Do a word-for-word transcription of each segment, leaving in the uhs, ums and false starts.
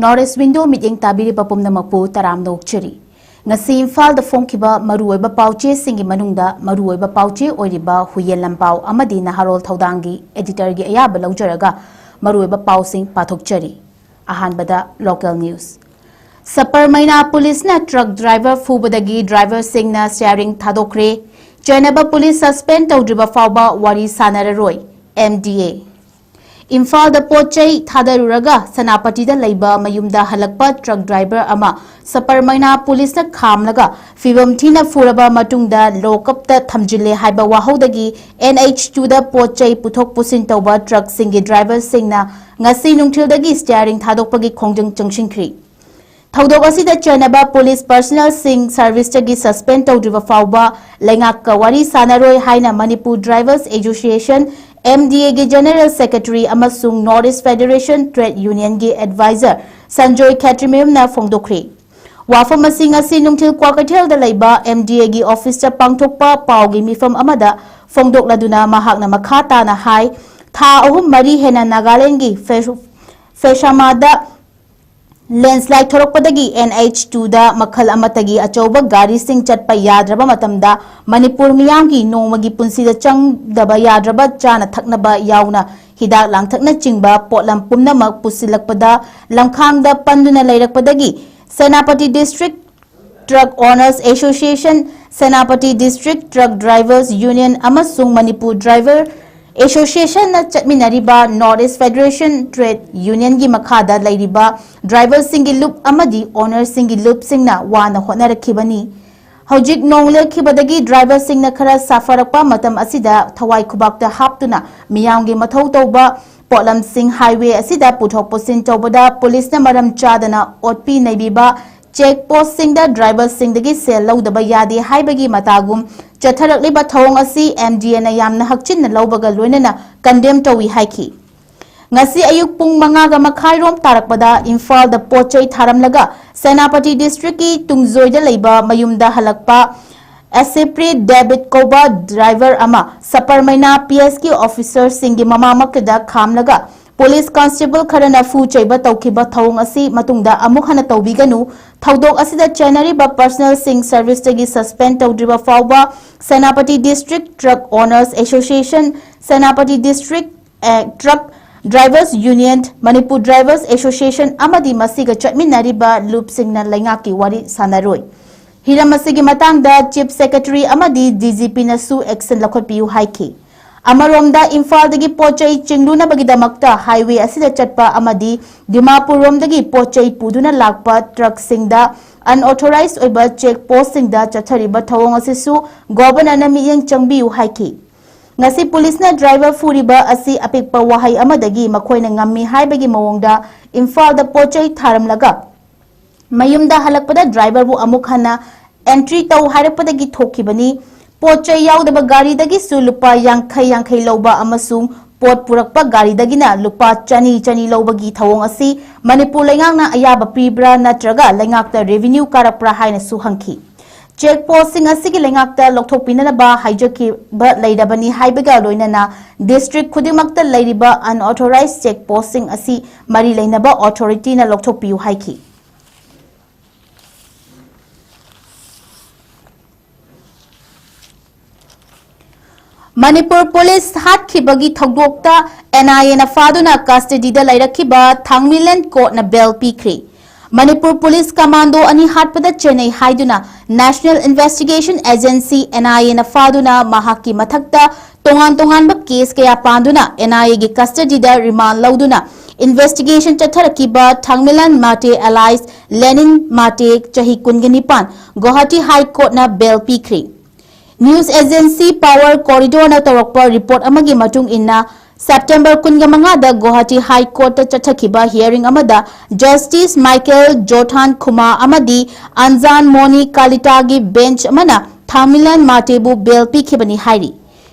North East Window ꯃꯤꯠꯌꯦꯡ ꯇꯥꯕꯤꯔꯤꯕ ꯄꯨꯝꯅꯃꯛꯄꯨ ꯇꯔꯥꯝꯅ ꯑꯣꯛꯆꯔꯤ꯫ ꯉꯁꯤ ꯏꯝꯐꯥꯜꯗ ꯐꯣꯡꯈꯤꯕ ꯃꯔꯨꯑꯣꯏꯕ ꯄꯥꯎꯆꯦꯁꯤꯡꯒꯤ ꯃꯅꯨꯡꯗ ꯃꯔꯨꯑꯣꯏꯕ ꯄꯥꯎꯆꯦ ꯑꯣꯏꯔꯤꯕ ꯍꯨꯏꯌꯦꯟ ꯂꯝꯄꯥꯎ ꯑꯃꯗꯤ ꯅꯍꯥꯔꯣꯜ ꯊꯧꯗꯥꯡꯒꯤ editorꯒꯤ ꯑꯌꯥꯕ ꯂꯧꯖꯔꯒ ꯃꯔꯨꯑꯣꯏꯕ ꯄꯥꯎꯁꯤꯡ ꯄꯥꯊꯣꯛꯆꯔꯤ꯫ ꯑꯍꯥꯟꯕꯗ local news꯫ ꯁꯄꯔ ꯃꯩꯅꯥ ꯄꯨꯂꯤꯁꯅ ꯇ꯭ꯔꯛ ꯗ꯭ꯔꯥꯏꯚꯔ ꯐꯨꯕꯗꯒꯤ ꯗ꯭ꯔꯥꯏꯚꯔꯁꯤꯡꯅ steering ꯊꯥꯗꯣꯛꯈ꯭ꯔꯦ꯫ ꯆꯦꯟꯅꯕ ꯄꯨꯂꯤꯁ suspend ꯇꯧꯗ꯭ꯔꯤꯕ ꯐꯥꯎꯕ ꯋꯥꯔꯤ ꯁꯥꯟꯅꯔꯔꯣꯏ, M D A꯫ ꯏꯝꯐꯥꯜꯗ ꯄꯣꯠ ꯆꯩ ꯊꯥꯗꯔꯨꯔꯒ ꯁꯦꯅꯥꯄꯇꯤꯗ ꯂꯩꯕ ꯃꯌꯨꯝꯗ ꯍꯜꯂꯛꯄ ꯇ꯭ꯔꯛ ꯗ꯭ꯔꯥꯏꯚꯔ ꯑꯃ ꯁꯄꯔ ꯃꯩꯅꯥ ꯄꯨꯂꯤꯁꯅ ꯈꯥꯝꯂꯒ ꯐꯤꯕꯝ ꯊꯤꯅ ꯐꯨꯔꯕ ꯃꯇꯨꯡꯗ lock-upꯇ ꯊꯝꯖꯤꯜꯂꯦ ꯍꯥꯏꯕ ꯋꯥꯍꯧꯗꯒꯤ N H twoꯗ ꯄꯣꯠ ꯆꯩ ꯄꯨꯊꯣꯛ ꯄꯨꯁꯤꯟ ꯇꯧꯕ ꯇ꯭ꯔꯛꯁꯤꯡꯒꯤ ꯗ꯭ꯔꯥꯏꯚꯔꯁꯤꯡꯅ ꯉꯁꯤ ꯅꯨꯡꯊꯤꯜꯗꯒꯤ steering ꯊꯥꯗꯣꯛꯄꯒꯤ ꯈꯣꯡꯖꯪ ꯆꯪꯁꯤꯟꯈ꯭ꯔꯤ꯫ ꯊꯧꯗꯣꯛ ꯑꯁꯤꯗ ꯆꯦꯟꯅꯕ ꯄꯨꯂꯤꯁ personnelꯁꯤꯡ serviceꯇꯒꯤ suspend ꯇꯧꯗ꯭ꯔꯤꯕ ꯐꯥꯎꯕ ꯂꯩꯉꯥꯛꯀ ꯋꯥꯔꯤ ꯁꯥꯟꯅꯔꯣꯏ ꯍꯥꯏꯅ Manipur Drivers Association, M D Aꯒꯤ General Secretary ꯑꯃꯁꯨꯡ North East Federation Trade Unionꯒꯤ advisor Sanjoy ꯈꯦꯇ꯭ꯔꯤꯃꯌꯨꯝꯅ ꯐꯣꯡꯗꯣꯛꯈ꯭ꯔꯤ꯫ ꯋꯥꯐꯝ ꯑꯁꯤ ꯉꯁꯤ ꯅꯨꯡꯊꯤꯜ ꯀ꯭ꯋꯥꯀꯩꯊꯦꯜꯗ ꯂꯩꯕ M D Aꯒꯤ officeꯇ ꯄꯥꯡꯊꯣꯛꯄ ꯄꯥꯎꯒꯤ ꯃꯤꯐꯝ ꯑꯃꯗ ꯐꯣꯡꯗꯣꯛꯂꯗꯨꯅ ꯃꯍꯥꯛꯅ ꯃꯈꯥ ꯇꯥꯅ ꯍꯥꯏ, ꯊꯥ ꯑꯍꯨꯝ ꯃꯔꯤ ꯍꯦꯟꯅ ꯅꯥꯒꯥꯂꯦꯟꯗꯒꯤ ꯐꯦꯁ-, ꯐꯦꯁꯥꯃꯥꯗ landslide ꯊꯣꯔꯛꯄꯗꯒꯤ N H twoꯗ ꯃꯈꯜ ꯑꯃꯠꯇꯒꯤ ꯑꯆꯧꯕ ꯒꯥꯔꯤꯁꯤꯡ ꯆꯠꯄ ꯌꯥꯗ꯭ꯔꯕ ꯃꯇꯝꯗ ꯃꯅꯤꯄꯨꯔ ꯃꯤꯌꯥꯝꯒꯤ ꯅꯣꯡꯃꯒꯤ ꯄꯨꯟꯁꯤꯗ ꯆꯪꯗꯕ ꯌꯥꯗ꯭ꯔꯕ ꯆꯥꯅ ꯊꯛꯅꯕ ꯌꯥꯎꯅ ꯍꯤꯗꯥꯛ ꯂꯥꯡꯊꯛꯅꯆꯤꯡꯕ ꯄꯣꯠꯂꯝ ꯄꯨꯝꯅꯃꯛ ꯄꯨꯁꯤꯜꯂꯛꯄꯗ ꯂꯝꯈꯥꯡꯗ ꯄꯟꯗꯨꯅ ꯂꯩꯔꯛꯄꯗꯒꯤ Senapati District Truck Owners Association, Senapati District Truck Drivers Union ꯑꯃꯁꯨꯡ Manipur Driver Associationꯅ ꯆꯠꯃꯤꯟꯅꯔꯤꯕ North East Federation Trade Unionꯒꯤ ꯃꯈꯥꯗ ꯂꯩꯔꯤꯕ driverꯁꯤꯡꯒꯤ ꯂꯨꯞ ꯑꯃꯗꯤ ownerꯁꯤꯡꯒꯤ ꯂꯨꯞꯁꯤꯡꯅ ꯋꯥꯅ ꯍꯣꯠꯅꯔꯛꯈꯤꯕꯅꯤ꯫ ꯍꯧꯖꯤꯛ ꯅꯣꯡ ꯂꯦꯞꯈꯤꯕꯗꯒꯤ driverꯁꯤꯡꯅ ꯈꯔ ꯁꯥꯐꯔꯛꯄ ꯃꯇꯝ ꯑꯁꯤꯗ ꯊꯋꯥꯏ ꯈꯨꯕꯥꯛꯇ ꯍꯥꯞꯇꯨꯅ ꯃꯤꯌꯥꯝꯒꯤ ꯃꯊꯧ ꯇꯧꯕ ꯄꯣꯠꯂꯝꯁꯤꯡ highway ꯑꯁꯤꯗ ꯄꯨꯊꯣꯛ ꯄꯨꯁꯤꯟ ꯇꯧꯕꯗ ꯄꯨꯂꯤꯁꯅ ꯃꯔꯝ ꯆꯥꯗꯅ ꯑꯣꯠꯄꯤ ꯅꯩꯕꯤꯕ, check postꯁꯤꯡꯗ driverꯁꯤꯡꯗꯒꯤ ꯁꯦꯜ ꯂꯧꯗꯕ ꯌꯥꯗꯦ ꯍꯥꯏꯕꯒꯤ ꯃꯇꯥꯒꯨꯝ ꯆꯠꯊꯔꯛꯂꯤꯕ ꯊꯧꯑꯣꯡ ꯑꯁꯤ M D Aꯅ ꯌꯥꯝꯅ ꯍꯛꯆꯤꯟꯅ ꯂꯧꯕꯒ ꯂꯣꯏꯅꯅ condemn ꯇꯧꯏ ꯍꯥꯏꯈꯤ꯫ ꯉꯁꯤ ꯑꯌꯨꯛ ꯄꯨꯡ ꯃꯉꯥꯒ ꯃꯈꯥꯏꯔꯣꯝ ꯇꯥꯔꯛꯄꯗ ꯏꯝꯐꯥꯜꯗ ꯄꯣꯠ ꯆꯩ ꯊꯥꯔꯝꯂꯒ ꯁꯦꯅꯥꯄꯇꯤ districtꯀꯤ ꯇꯨꯡꯖꯣꯏꯗ ꯂꯩꯕ ꯃꯌꯨꯝꯗ ꯍꯜꯂꯛꯄ ꯑꯦꯁꯤꯄ꯭ꯔꯤ ꯗꯦꯕꯤꯠ ꯀꯧꯕ driver ꯑꯃ ꯁꯄꯔꯃꯩꯅꯥ P S ꯀꯤ officerꯁꯤꯡꯒꯤ ꯃꯃꯥꯡꯃꯛꯇꯗ ꯈꯥꯝꯂꯒ ꯄꯨꯂꯤꯁ ꯀꯟꯁꯇꯦꯕꯜ ꯈꯔꯅ ꯐꯨ ꯆꯩꯕ ꯇꯧꯈꯤꯕ ꯊꯧꯑꯣꯡ ꯑꯁꯤ ꯃꯇꯨꯡꯗ ꯑꯃꯨꯛ ꯍꯟꯅ ꯇꯧꯕꯤꯒꯅꯨ꯫ ꯊꯧꯗꯣꯛ ꯑꯁꯤꯗ ꯆꯦꯟꯅꯔꯤꯕ ꯄꯔꯁꯅꯦꯜꯁꯤꯡ ꯁꯔꯚꯤꯁꯇꯒꯤ ꯁꯁꯄꯦꯟ ꯇꯧꯗ꯭ꯔꯤꯕ ꯐꯥꯎꯕ Senapati district truck owners association, Senapati district, ꯑꯦ, truck drivers union, Manipur drivers association ꯑꯃꯗꯤ ꯃꯁꯤꯒ ꯆꯠꯃꯤꯟꯅꯔꯤꯕ ꯂꯨꯞꯁꯤꯡꯅ ꯂꯩꯉꯥꯛꯀꯤ ꯋꯥꯔꯤ ꯁꯥꯟꯅꯔꯣꯏ꯫ ꯍꯤꯔꯝ ꯑꯁꯤꯒꯤ ꯃꯇꯥꯡꯗ ꯆꯤꯐ ꯁꯦꯀ꯭ꯔꯦꯇꯔꯤ ꯑꯃꯗꯤ ꯗꯤ ꯖꯤ ꯄꯤꯅꯁꯨ ꯑꯦꯛꯁꯟ ꯂꯧꯈꯠꯄꯤꯌꯨ ꯍꯥꯏꯈꯤ꯫ ꯑꯃꯔꯣꯝꯗ ꯏꯝꯐꯥꯜꯗꯒꯤ ꯄꯣꯠ ꯆꯩ ꯆꯤꯡꯂꯨꯅꯕꯒꯤꯗꯃꯛꯇ ꯍꯥꯏꯋꯦ ꯑꯁꯤꯗ ꯆꯠꯄ ꯑꯃꯗꯤ ꯗꯤꯃꯥꯄꯨꯔ ꯔꯣꯝꯗꯒꯤ ꯄꯣꯠ ꯆꯩ ꯄꯨꯗꯨꯅ ꯂꯥꯛꯄ ꯇ꯭ꯔꯛꯁꯤꯡꯗ ꯑꯟꯑꯣꯊꯣꯔꯥꯏꯖ ꯑꯣꯏꯕ ꯆꯦꯛ ꯄꯣꯁꯁꯤꯡꯗ ꯆꯠꯊꯔꯤꯕ ꯊꯧꯑꯣꯡ ꯑꯁꯤꯁꯨ ꯒꯣꯚꯔꯅꯔꯅ ꯃꯤꯠꯌꯦꯡ ꯆꯪꯕꯤꯌꯨ ꯍꯥꯏꯈꯤ꯫ ꯉꯁꯤ ꯄꯨꯂꯤꯁꯅ ꯗ꯭ꯔꯥꯏꯚꯔ ꯐꯨꯔꯤꯕ ꯑꯁꯤ ꯑꯄꯤꯛꯄ ꯋꯥꯍꯩ ꯑꯃꯗꯒꯤ ꯃꯈꯣꯏꯅ ꯉꯝꯃꯤ ꯍꯥꯏꯕꯒꯤ ꯃꯑꯣꯡꯗ ꯏꯝꯐꯥꯜꯗ ꯄꯣꯠ ꯆꯩ ꯊꯥꯔꯝꯂꯒ ꯃꯌꯨꯝꯗ ꯍꯜꯂꯛꯄꯗ ꯗ꯭ꯔꯥꯏꯚꯔꯕꯨ ꯑꯃꯨꯛ ꯍꯟꯅ ꯑꯦꯟꯇ꯭ꯔꯤ ꯇꯧ ꯍꯥꯏꯔꯛꯄꯗꯒꯤ ꯊꯣꯛꯈꯤꯕꯅꯤ꯫ ꯄꯣꯠ ꯆꯩ ꯌꯥꯎꯗꯕ ꯒꯥꯔꯤꯗꯒꯤꯁꯨ ꯂꯨꯄꯥ ꯌꯥꯡꯈꯩ ꯌꯥꯡꯈꯩ ꯂꯧꯕ ꯑꯃꯁꯨꯡ ꯄꯣꯠ ꯄꯨꯔꯛꯄ ꯒꯥꯔꯤꯗꯒꯤꯅ ꯂꯨꯄꯥ ꯆꯅꯤ ꯆꯅꯤ ꯂꯧꯕꯒꯤ ꯊꯧꯑꯣꯡ ꯑꯁꯤ ꯃꯅꯤꯄꯨꯔ ꯂꯩꯉꯥꯛꯅ ꯑꯌꯥꯕ ꯄꯤꯕ꯭ꯔꯥ ꯅꯠꯇ꯭ꯔꯒ ꯂꯩꯉꯥꯛꯇ ꯔꯦꯚꯤꯅ꯭ꯌꯨ ꯀꯥꯔꯛꯄ꯭ꯔꯥ ꯍꯥꯏꯅꯁꯨ ꯍꯪꯈꯤ꯫ ꯆꯦꯛ ꯄꯣꯁꯁꯤꯡ ꯑꯁꯤꯒꯤ ꯂꯩꯉꯥꯛꯇ ꯂꯧꯊꯣꯛꯄꯤꯅꯅꯕ ꯍꯥꯏꯖꯈꯤꯕ ꯂꯩꯔꯕꯅꯤ ꯍꯥꯏꯕꯒ ꯂꯣꯏꯅꯅ ꯗꯤꯁꯇ꯭ꯔꯤꯛ ꯈꯨꯗꯤꯡꯃꯛꯇ ꯂꯩꯔꯤꯕ ꯑꯟꯑꯣꯊꯣꯔꯥꯏꯖ ꯆꯦꯛ ꯄꯣꯁꯁꯤꯡ ꯑꯁꯤ ꯃꯔꯤ ꯂꯩꯅꯕ ꯑꯣꯊꯣꯔꯤꯇꯤꯅ ꯂꯧꯊꯣꯛꯄꯤꯌꯨ ꯍꯥꯏꯈꯤ꯫ ꯃꯅꯤꯄꯨꯔ ꯄꯨꯂꯤꯁ ꯍꯥꯠꯈꯤꯕꯒꯤ ꯊꯧꯗꯣꯛꯇ ꯑꯦꯟ ꯑꯥꯏ ꯑꯦꯅ ꯐꯥꯗꯨꯅ ꯀꯁꯇꯗꯤꯗ ꯂꯩꯔꯛꯈꯤꯕ ꯊꯥꯡꯃꯤꯂꯦꯟ ꯀꯣꯔꯠꯅ ꯕꯦꯜ ꯄꯤꯈ꯭ꯔꯦ꯫ ꯃꯅꯤꯄꯨꯔ ꯄꯨꯂꯤꯁ ꯀꯃꯥꯟꯗꯣ ꯑꯅꯤ ꯍꯥꯠꯄꯗ ꯆꯦꯟꯅꯩ ꯍꯥꯏꯗꯨꯅ ꯅꯦꯁꯅꯦꯜ ꯏꯟꯚꯦꯁꯇꯤꯒꯦꯁꯟ ꯑꯦꯖꯦꯟꯁꯤ, ꯑꯦꯟ ꯑꯥꯏ ꯑꯦꯅ ꯐꯥꯗꯨꯅ ꯃꯍꯥꯛꯀꯤ ꯃꯊꯛꯇ ꯇꯣꯉꯥꯟ ꯇꯣꯉꯥꯟꯕ ꯀꯦꯁ ꯀꯌꯥ ꯄꯥꯟꯗꯨꯅ ꯑꯦꯟ ꯑꯥꯏ ꯑꯦꯒꯤ ꯀꯁꯇꯗꯤꯗ ꯔꯤꯃꯥꯟ ꯂꯧꯗꯨꯅ ꯏꯟꯚꯦꯁꯇꯤꯒꯦꯁꯟ ꯆꯠꯊꯔꯛꯈꯤꯕ ꯊꯥꯡꯃꯤꯂꯥꯟ ꯃꯥꯇꯦ ꯑꯦꯂꯥꯏꯁ ꯂꯦꯅꯤꯟ ꯃꯥꯇꯦ, ꯆꯍꯤ ꯀꯨꯟꯒ ꯅꯤꯄꯥꯟ, ꯒꯨꯋꯥꯍꯥꯇꯤ ꯍꯥꯏ ꯀꯣꯔꯠꯅ ꯕꯦꯜ ꯄꯤꯈ꯭ꯔꯦ꯫ ꯅ꯭ꯌꯨꯁ ꯑꯦꯖꯦꯟꯁꯤ ꯄꯥꯋꯔ ꯀꯣꯔꯤꯗꯣꯔꯅ ꯇꯧꯔꯛꯄ ꯔꯤꯄꯣꯔꯠ ꯑꯃꯒꯤ ꯃꯇꯨꯡ ꯏꯟꯅ, ꯁꯦꯞꯇꯦꯝꯕꯔ ꯀꯨꯟꯒ ꯃꯉꯥꯗ ꯒꯨꯋꯥꯍꯥꯇꯤ ꯍꯥꯏ ꯀꯣꯔꯠꯇ ꯆꯠꯊꯈꯤꯕ ꯍꯤꯌꯔꯤꯡ ꯑꯃꯗ ꯖꯁꯇꯤꯁ ꯃꯥꯏꯀꯦꯜ ꯖꯣꯊꯥꯟ ꯈꯨꯃꯥ ꯑꯃꯗꯤ ꯑꯟꯖꯥꯟ ꯃꯣꯅꯤ ꯀꯥꯂꯤꯇꯥꯒꯤ ꯕꯦꯟꯆ ꯑꯃꯅ ꯊꯥꯡꯃꯤꯂꯥꯟ ꯃꯥꯇꯦꯕꯨ ꯕꯦꯜ ꯄꯤꯈꯤꯕꯅꯤ ꯍꯥꯏꯔꯤ꯫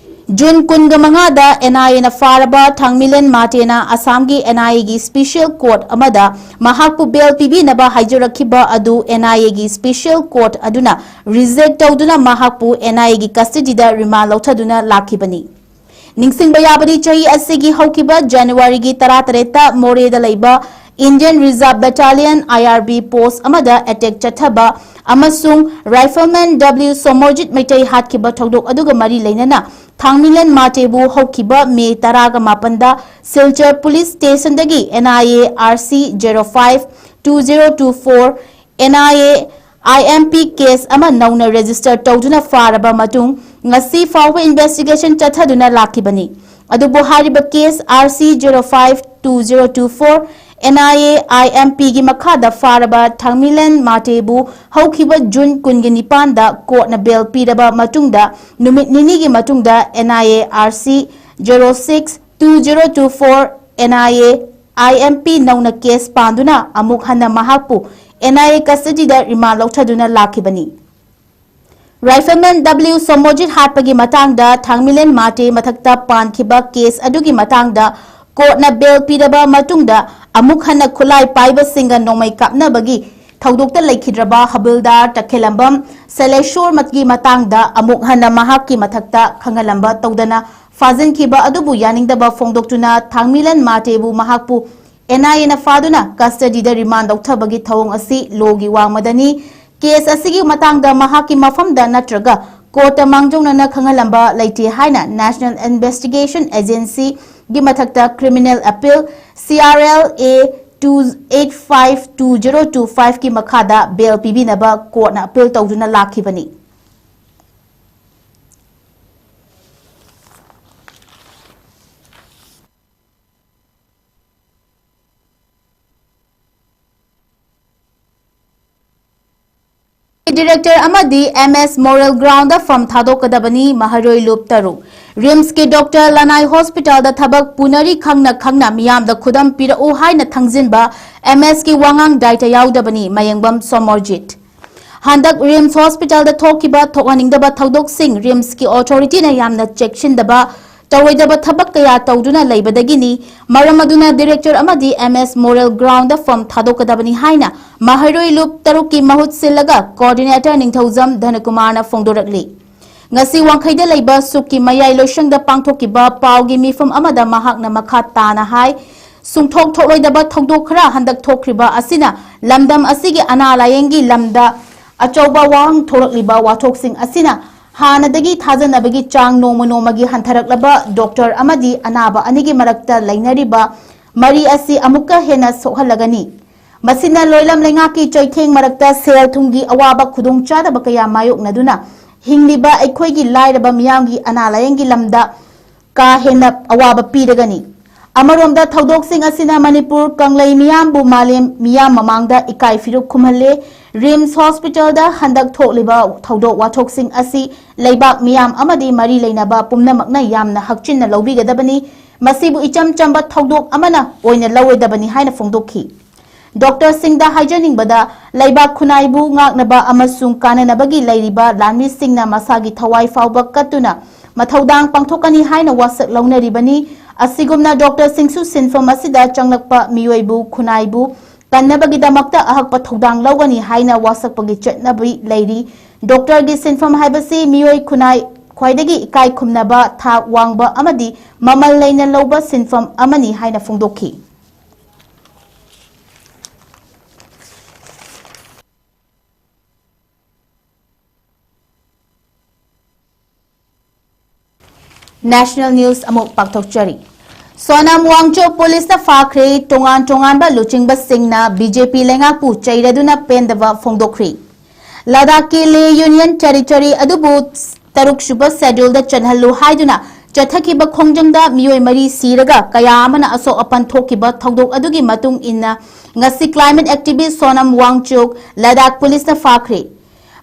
ꯖꯨꯟ ꯀꯨꯟꯒ ꯃꯉꯥꯗ ꯑꯦꯟ ꯑꯥꯏ ꯑꯦꯅ ꯐꯥꯔꯕ ꯊꯥꯡꯃꯤꯂꯦꯟ ꯃꯥꯇꯦꯅ ꯑꯁꯥꯝꯒꯤ ꯑꯦꯟ ꯑꯥꯏ ꯑꯦꯒꯤ ꯁ꯭ꯄꯤꯁꯦꯜ ꯀꯣꯔꯠ ꯑꯃꯗ ꯃꯍꯥꯛꯄꯨ ꯕꯦꯜ ꯄꯤꯕꯤꯅꯕ ꯍꯥꯏꯖꯔꯛꯈꯤꯕ ꯑꯗꯨ ꯑꯦꯟ ꯑꯥꯏ ꯑꯦꯒꯤ ꯁ꯭ꯄꯤꯁꯦꯜ ꯀꯣꯔꯠ ꯑꯗꯨꯅ ꯔꯤꯖꯦꯛ ꯇꯧꯗꯨꯅ ꯃꯍꯥꯛꯄꯨ ꯑꯦꯟ ꯑꯥꯏ ꯑꯦꯒꯤ ꯀꯁꯇꯗꯤꯗ ꯔꯤꯃꯥꯟ ꯂꯧꯊꯗꯨꯅ ꯂꯥꯛꯈꯤꯕꯅꯤ꯫ ꯅꯤꯡꯁꯤꯡꯕ ꯌꯥꯕꯗꯤ, ꯆꯍꯤ ꯑꯁꯤꯒꯤ ꯍꯧꯈꯤꯕ ꯖꯅꯋꯥꯔꯤꯒꯤ ꯇꯔꯥꯇꯔꯦꯠꯇ ꯃꯣꯔꯦꯗ ꯂꯩꯕ Indian Reserve Battalion, I R B, post ꯑꯃꯗ attack ꯆꯠꯊꯕ ꯑꯃꯁꯨꯡ Rifleman W ꯁꯣꯃꯣꯔꯖꯤꯠ ꯃꯩꯇꯩ ꯍꯥꯠꯈꯤꯕ ꯊꯧꯗꯣꯛ ꯑꯗꯨꯒ ꯃꯔꯤ ꯂꯩꯅꯅ ꯊꯥꯡꯃꯤꯂꯟ ꯃꯥꯇꯦꯕꯨ ꯍꯧꯈꯤꯕ ꯃꯦ ꯇꯔꯥꯒ ꯃꯥꯄꯟꯗ ꯁꯤꯜꯆꯔ ꯄꯨꯂꯤꯁ ꯁ꯭ꯇꯦꯁꯟꯗꯒꯤ N I A, R C zero five two zero two four, N I A, I M P case ꯑꯃ ꯅꯧꯅ register ꯇꯧꯗꯨꯅ ꯐꯥꯔꯕ ꯃꯇꯨꯡ, ꯉꯁꯤ ꯐꯥꯎꯕ investigation ꯆꯠꯊꯗꯨꯅ ꯂꯥꯛꯈꯤꯕꯅꯤ꯫ ꯑꯗꯨꯕꯨ ꯍꯥꯏꯔꯤꯕ case R C zero five two zero two four N I A I M P ꯒꯤ ꯃꯈꯥꯗ ꯐꯥꯔꯕ ꯊꯥꯡꯃꯤꯂꯟ ꯃꯥꯇꯦꯕꯨ ꯍꯧꯈꯤꯕ ꯖꯨꯟ ꯀꯨꯟꯒ ꯅꯤꯄꯥꯟꯗ courtꯅ bail ꯄꯤꯔꯕ ꯃꯇꯨꯡꯗ, ꯅꯨꯃꯤꯠ ꯅꯤꯅꯤꯒꯤ ꯃꯇꯨꯡꯗ N I A R C zero six two zero two four N I A I M P ꯅꯧꯅ case ꯄꯥꯟꯗꯨꯅ ꯑꯃꯨꯛ ꯍꯟꯅ ꯃꯍꯥꯛꯄꯨ N I A custodyꯗ remand ꯂꯧꯊꯗꯨꯅ ꯂꯥꯛꯈꯤꯕꯅꯤ꯫ Rifleman W ꯁꯣꯃꯣꯖꯤꯠ ꯍꯥꯠꯄꯒꯤ ꯃꯇꯥꯡꯗ ꯊꯥꯡꯃꯤꯂꯦꯟ ꯃꯥꯇꯦ ꯃꯊꯛꯇ ꯄꯥꯟꯈꯤꯕ case ꯑꯗꯨꯒꯤ ꯃꯇꯥꯡꯗ courtꯅ bail ꯄꯤꯔꯕ ꯃꯇꯨꯡꯗ, ꯑꯃꯨꯛ ꯍꯟꯅ ꯈꯨꯠꯂꯥꯏ ꯄꯥꯏꯕꯁꯤꯡꯒ ꯅꯣꯡꯃꯩ ꯀꯥꯞꯅꯕꯒꯤ ꯊꯧꯗꯣꯛꯇ ꯂꯩꯈꯤꯗ꯭ꯔꯕ ꯍꯕꯤꯜꯗꯥꯔ ꯇꯈꯦꯂꯝꯕꯝ ꯁꯦꯂꯦꯁꯣꯔꯒꯤ ꯃꯇꯥꯡꯗ ꯑꯃꯨꯛ ꯍꯟꯅ ꯃꯍꯥꯛꯀꯤ ꯃꯊꯛꯇ ꯈꯪꯍꯜꯂꯝꯕ ꯇꯧꯗꯅ ꯐꯥꯖꯤꯟꯈꯤꯕ ꯑꯗꯨꯕꯨ ꯌꯥꯅꯤꯡꯗꯕ ꯐꯣꯡꯗꯣꯛꯇꯨꯅ ꯊꯥꯡꯃꯤꯂꯦꯟ ꯃꯥꯇꯦꯕꯨ ꯃꯍꯥꯛꯄꯨ N I Aꯅ ꯐꯥꯗꯨꯅ custodyꯗ remand ꯂꯧꯊꯕꯒꯤ ꯊꯧꯑꯣꯡ ꯑꯁꯤ lawꯒꯤ ꯋꯥꯡꯃꯗꯅꯤ꯫ Case ꯑꯁꯤꯒꯤ ꯃꯇꯥꯡꯗ ꯃꯍꯥꯛꯀꯤ ꯃꯐꯝꯗ ꯅꯠꯇ꯭ꯔꯒ courtꯇ ꯃꯥꯡꯖꯧꯅꯅ ꯈꯪꯍꯜꯂꯝꯕ ꯂꯩꯇꯦ ꯍꯥꯏꯅ National Investigation Agencyꯒꯤ ꯃꯊꯛꯇ Criminal Appeal, C R L A two eight five two zero two fiveꯀꯤ ꯃꯈꯥꯗ bail ꯄꯤꯕꯤꯅꯕ courtꯅ appeal ꯇꯧꯗꯨꯅ ꯂꯥꯛꯈꯤꯕꯅꯤ꯫ Director ꯑꯃꯗꯤ M S Memorial Groundꯗ ꯐꯝ ꯊꯥꯗꯣꯛꯀꯗꯕꯅꯤ꯫ ꯃꯍꯩꯔꯣꯏ ꯂꯨꯞ ꯇꯔꯨꯛ꯫ RIMSꯀꯤ Doctor Lanai Hospitalꯗ ꯊꯕꯛ ꯄꯨꯅꯔꯤ ꯈꯪꯅ ꯈꯪꯅ ꯃꯤꯌꯥꯝꯗ ꯈꯨꯗꯝ ꯄꯤꯔꯛꯎ ꯍꯥꯏꯅ ꯊꯪꯖꯤꯟꯕ MSꯀꯤ ꯋꯥꯉꯥꯡ ꯗꯥꯏꯇ ꯌꯥꯎꯗꯕꯅꯤ꯫ ꯃꯌꯦꯡꯕꯝ ꯁꯣꯃꯣꯔꯖꯤꯠ꯫ ꯍꯟꯗꯛ RIMS Hospitalꯗ ꯊꯣꯛꯈꯤꯕ ꯊꯣꯛꯍꯟꯅꯤꯡꯗꯕ ꯊꯧꯗꯣꯛꯁꯤꯡ RIMSꯀꯤ authorityꯅ ꯌꯥꯝꯅ ꯆꯦꯛꯁꯤꯟꯗꯕ, ꯇꯧꯔꯣꯏꯗꯕ ꯊꯕꯛ ꯀꯌꯥ ꯇꯧꯗꯨꯅ ꯂꯩꯕꯗꯒꯤꯅꯤ꯫ ꯃꯔꯝ ꯑꯗꯨꯅ Director ꯑꯃꯗꯤ M S Memorial Groundꯗ ꯐꯝ ꯊꯥꯗꯣꯛꯀꯗꯕꯅꯤ ꯍꯥꯏꯅ ꯃꯍꯩꯔꯣꯏ ꯂꯨꯞ ꯇꯔꯨꯛꯀꯤ ꯃꯍꯨꯠ ꯁꯤꯜꯂꯒ coordinator ꯅꯤꯡꯊꯧꯖꯝ ꯙꯅꯀꯨꯃꯥꯔꯅ ꯐꯣꯡꯗꯣꯔꯛꯂꯤ꯫ ꯉꯁꯤ ꯋꯥꯡꯈꯩꯗ ꯂꯩꯕ ꯁꯨꯛꯀꯤ ꯃꯌꯥꯏ ꯂꯣꯏꯁꯪꯗ ꯄꯥꯡꯊꯣꯛꯈꯤꯕ ꯄꯥꯎꯒꯤ ꯃꯤꯐꯝ ꯑꯃꯗ ꯃꯍꯥꯛꯅ ꯃꯈꯥ ꯇꯥꯅ ꯍꯥꯏ, ꯁꯨꯡꯊꯣꯛ ꯊꯣꯛꯂꯣꯏꯗꯕ ꯊꯧꯗꯣꯛ ꯈꯔ ꯍꯟꯗꯛ ꯊꯣꯛꯈ꯭ꯔꯤꯕ ꯑꯁꯤꯅ ꯂꯝꯗꯝ ꯑꯁꯤꯒꯤ ꯑꯅꯥ ꯂꯥꯌꯦꯡꯒꯤ ꯂꯝꯗ ꯑꯆꯧꯕ ꯋꯥꯍꯪ ꯊꯣꯛꯂꯛꯂꯤꯕ ꯋꯥꯊꯣꯛꯁꯤꯡ ꯑꯁꯤꯅ ꯍꯥꯟꯅꯗꯒꯤ ꯊꯥꯖꯅꯕꯒꯤ ꯆꯥꯡ ꯅꯣꯡꯃ ꯅꯣꯡꯃꯒꯤ ꯍꯟꯊꯔꯛꯂꯕ ꯗꯣꯛꯇꯔ ꯑꯃꯗꯤ ꯑꯅꯥꯕ ꯑꯅꯤꯒꯤ ꯃꯔꯛꯇ ꯂꯩꯅꯔꯤꯕ ꯃꯔꯤ ꯑꯁꯤ ꯑꯃꯨꯛꯀ ꯍꯦꯟꯅ ꯁꯣꯛꯍꯜꯂꯒꯅꯤ꯫ ꯃꯁꯤꯅ ꯂꯣꯏꯂꯝ ꯂꯩꯉꯥꯛꯀꯤ ꯆꯩꯊꯦꯡ ꯃꯔꯛꯇ ꯁꯦꯜ ꯊꯨꯝꯒꯤ ꯑꯋꯥꯕ ꯈꯨꯗꯣꯡꯆꯥꯗꯕ ꯀꯌꯥ ꯃꯥꯌꯣꯛꯅꯗꯨꯅ ꯍꯤꯡꯂꯤꯕ ꯑꯩꯈꯣꯏꯒꯤ ꯂꯥꯏꯔꯕ ꯃꯤꯌꯥꯝꯒꯤ ꯑꯅꯥ ꯂꯥꯌꯦꯡꯒꯤ ꯂꯝꯗ ꯀꯥ ꯍꯦꯟꯅ ꯑꯋꯥꯕ ꯄꯤꯔꯒꯅꯤ꯫ ꯑꯃꯔꯣꯝꯗ ꯊꯧꯗꯣꯛꯁꯤꯡ ꯑꯁꯤꯅ ꯃꯅꯤꯄꯨꯔ ꯀꯪꯂꯩ ꯃꯤꯌꯥꯝꯕꯨ ꯃꯥꯂꯦꯝ ꯃꯤꯌꯥꯝ ꯃꯃꯥꯡꯗ ꯏꯀꯥꯏ ꯐꯤꯔꯨꯛ ꯈꯨꯝꯍꯜꯂꯦ꯫ ꯔꯤꯝꯁ ꯍꯣꯁꯄꯤꯇꯥꯜꯗ ꯍꯟꯗꯛ ꯊꯣꯛꯂꯤꯕ ꯊꯧꯗꯣꯛ ꯋꯥꯊꯣꯛꯁꯤꯡ ꯑꯁꯤ ꯂꯩꯕꯥꯛ ꯃꯤꯌꯥꯝ ꯑꯃꯗꯤ ꯃꯔꯤ ꯂꯩꯅꯕ ꯄꯨꯝꯅꯃꯛꯅ ꯌꯥꯝꯅ ꯍꯛꯆꯤꯟꯅ ꯂꯧꯕꯤꯒꯗꯕꯅꯤ꯫ ꯃꯁꯤꯕꯨ ꯏꯆꯝ ꯆꯝꯕ ꯊꯧꯗꯣꯛ ꯑꯃꯅ ꯑꯣꯏꯅ ꯂꯧꯔꯣꯏꯗꯕꯅꯤ ꯍꯥꯏꯅ ꯐꯣꯡꯗꯣꯛꯈꯤ꯫ ꯗꯣꯛꯇꯔꯁꯤꯡꯗ ꯍꯥꯏꯖꯅꯤꯡꯕꯗ, ꯂꯩꯕꯥꯛ ꯈꯨꯟꯅꯥꯏꯕꯨ ꯉꯥꯛꯅꯕ ꯑꯃꯁꯨꯡ ꯀꯥꯟꯅꯅꯕꯒꯤ ꯂꯩꯔꯤꯕ ꯂꯥꯟꯃꯤꯁꯤꯡꯅ ꯃꯁꯥꯒꯤ ꯊꯋꯥꯏ ꯐꯥꯎꯕ ꯀꯠꯇꯨꯅ ꯃꯊꯧꯗꯥꯡ ꯄꯥꯡꯊꯣꯛꯀꯅꯤ ꯍꯥꯏꯅ ꯋꯥꯁꯛ ꯂꯧꯅꯔꯤꯕꯅꯤ꯫ ꯑꯁꯤꯒꯨꯝꯅ ꯗꯣꯛꯇꯔꯁꯤꯡꯁꯨ ꯁꯤꯟꯐꯝ ꯑꯁꯤꯗ ꯆꯪꯂꯛꯄ ꯃꯤꯑꯣꯏꯕꯨ ꯈꯨꯟꯅꯥꯏꯕꯨ ꯀꯟꯅꯕꯒꯤꯗꯃꯛꯇ ꯑꯍꯛꯄ ꯊꯧꯗꯥꯡ ꯂꯧꯒꯅꯤ ꯍꯥꯏꯅ ꯋꯥꯁꯛꯄꯒꯤ ꯆꯠꯅꯕꯤ ꯂꯩꯔꯤ꯫ ꯗꯣꯛꯇꯔꯒꯤ ꯁꯤꯟꯐꯝ ꯍꯥꯏꯕꯁꯤ ꯃꯤꯑꯣꯏ ꯈꯨꯟꯅꯥꯏ ꯈ꯭ꯋꯥꯏꯗꯒꯤ ꯏꯀꯥꯏ ꯈꯨꯝꯅꯕ, ꯊꯥꯛ ꯋꯥꯡꯕ ꯑꯃꯗꯤ ꯃꯃꯜ ꯂꯩꯅ ꯂꯧꯕ ꯁꯤꯟꯐꯝ ꯑꯃꯅꯤ ꯍꯥꯏꯅ ꯐꯣꯡꯗꯣꯛꯈꯤ꯫ National News ꯑꯃꯨꯛ ꯄꯥꯡꯊꯣꯛꯆꯔꯤ꯫ ꯁꯣꯅꯝ ꯋꯥꯡꯆꯣꯛ ꯄꯨꯂꯤꯁꯅ ꯐꯥꯈ꯭ꯔꯦ꯫ ꯇꯣꯉꯥꯟ ꯇꯣꯉꯥꯟꯕ ꯂꯨꯆꯤꯡꯕꯁꯤꯡꯅ ꯕꯤ ꯖꯦ ꯄꯤ ꯂꯩꯉꯥꯛꯄꯨ ꯆꯩꯔꯗꯨꯅ ꯄꯦꯟꯗꯕ ꯐꯣꯡꯗꯣꯛꯈ꯭ꯔꯤ꯫ ꯂꯗꯥꯈꯀꯤ ꯂꯦ ꯌꯨꯅꯤꯌꯟ ꯇꯦꯔꯤꯇꯣꯔꯤ ꯑꯗꯨꯕꯨ ꯇꯔꯨꯛ ꯁꯨꯕ ꯁꯦꯗ꯭ꯌꯨꯜꯗ ꯆꯜꯍꯜꯂꯨ ꯍꯥꯏꯗꯨꯅ ꯆꯠꯊꯈꯤꯕ ꯈꯣꯡꯖꯪꯗ ꯃꯤꯑꯣꯏ ꯃꯔꯤ ꯁꯤꯔꯒ ꯀꯌꯥ ꯑꯃꯅ ꯑꯁꯣꯛ ꯑꯄꯟ ꯊꯣꯛꯈꯤꯕ ꯊꯧꯗꯣꯛ ꯑꯗꯨꯒꯤ ꯃꯇꯨꯡ ꯏꯟꯅ ꯉꯁꯤ climate activist ꯁꯣꯅꯝ ꯋꯥꯡꯆꯨꯛ ꯂꯗꯥꯈ ꯄꯨꯂꯤꯁꯅ ꯐꯥꯈ꯭ꯔꯦ꯫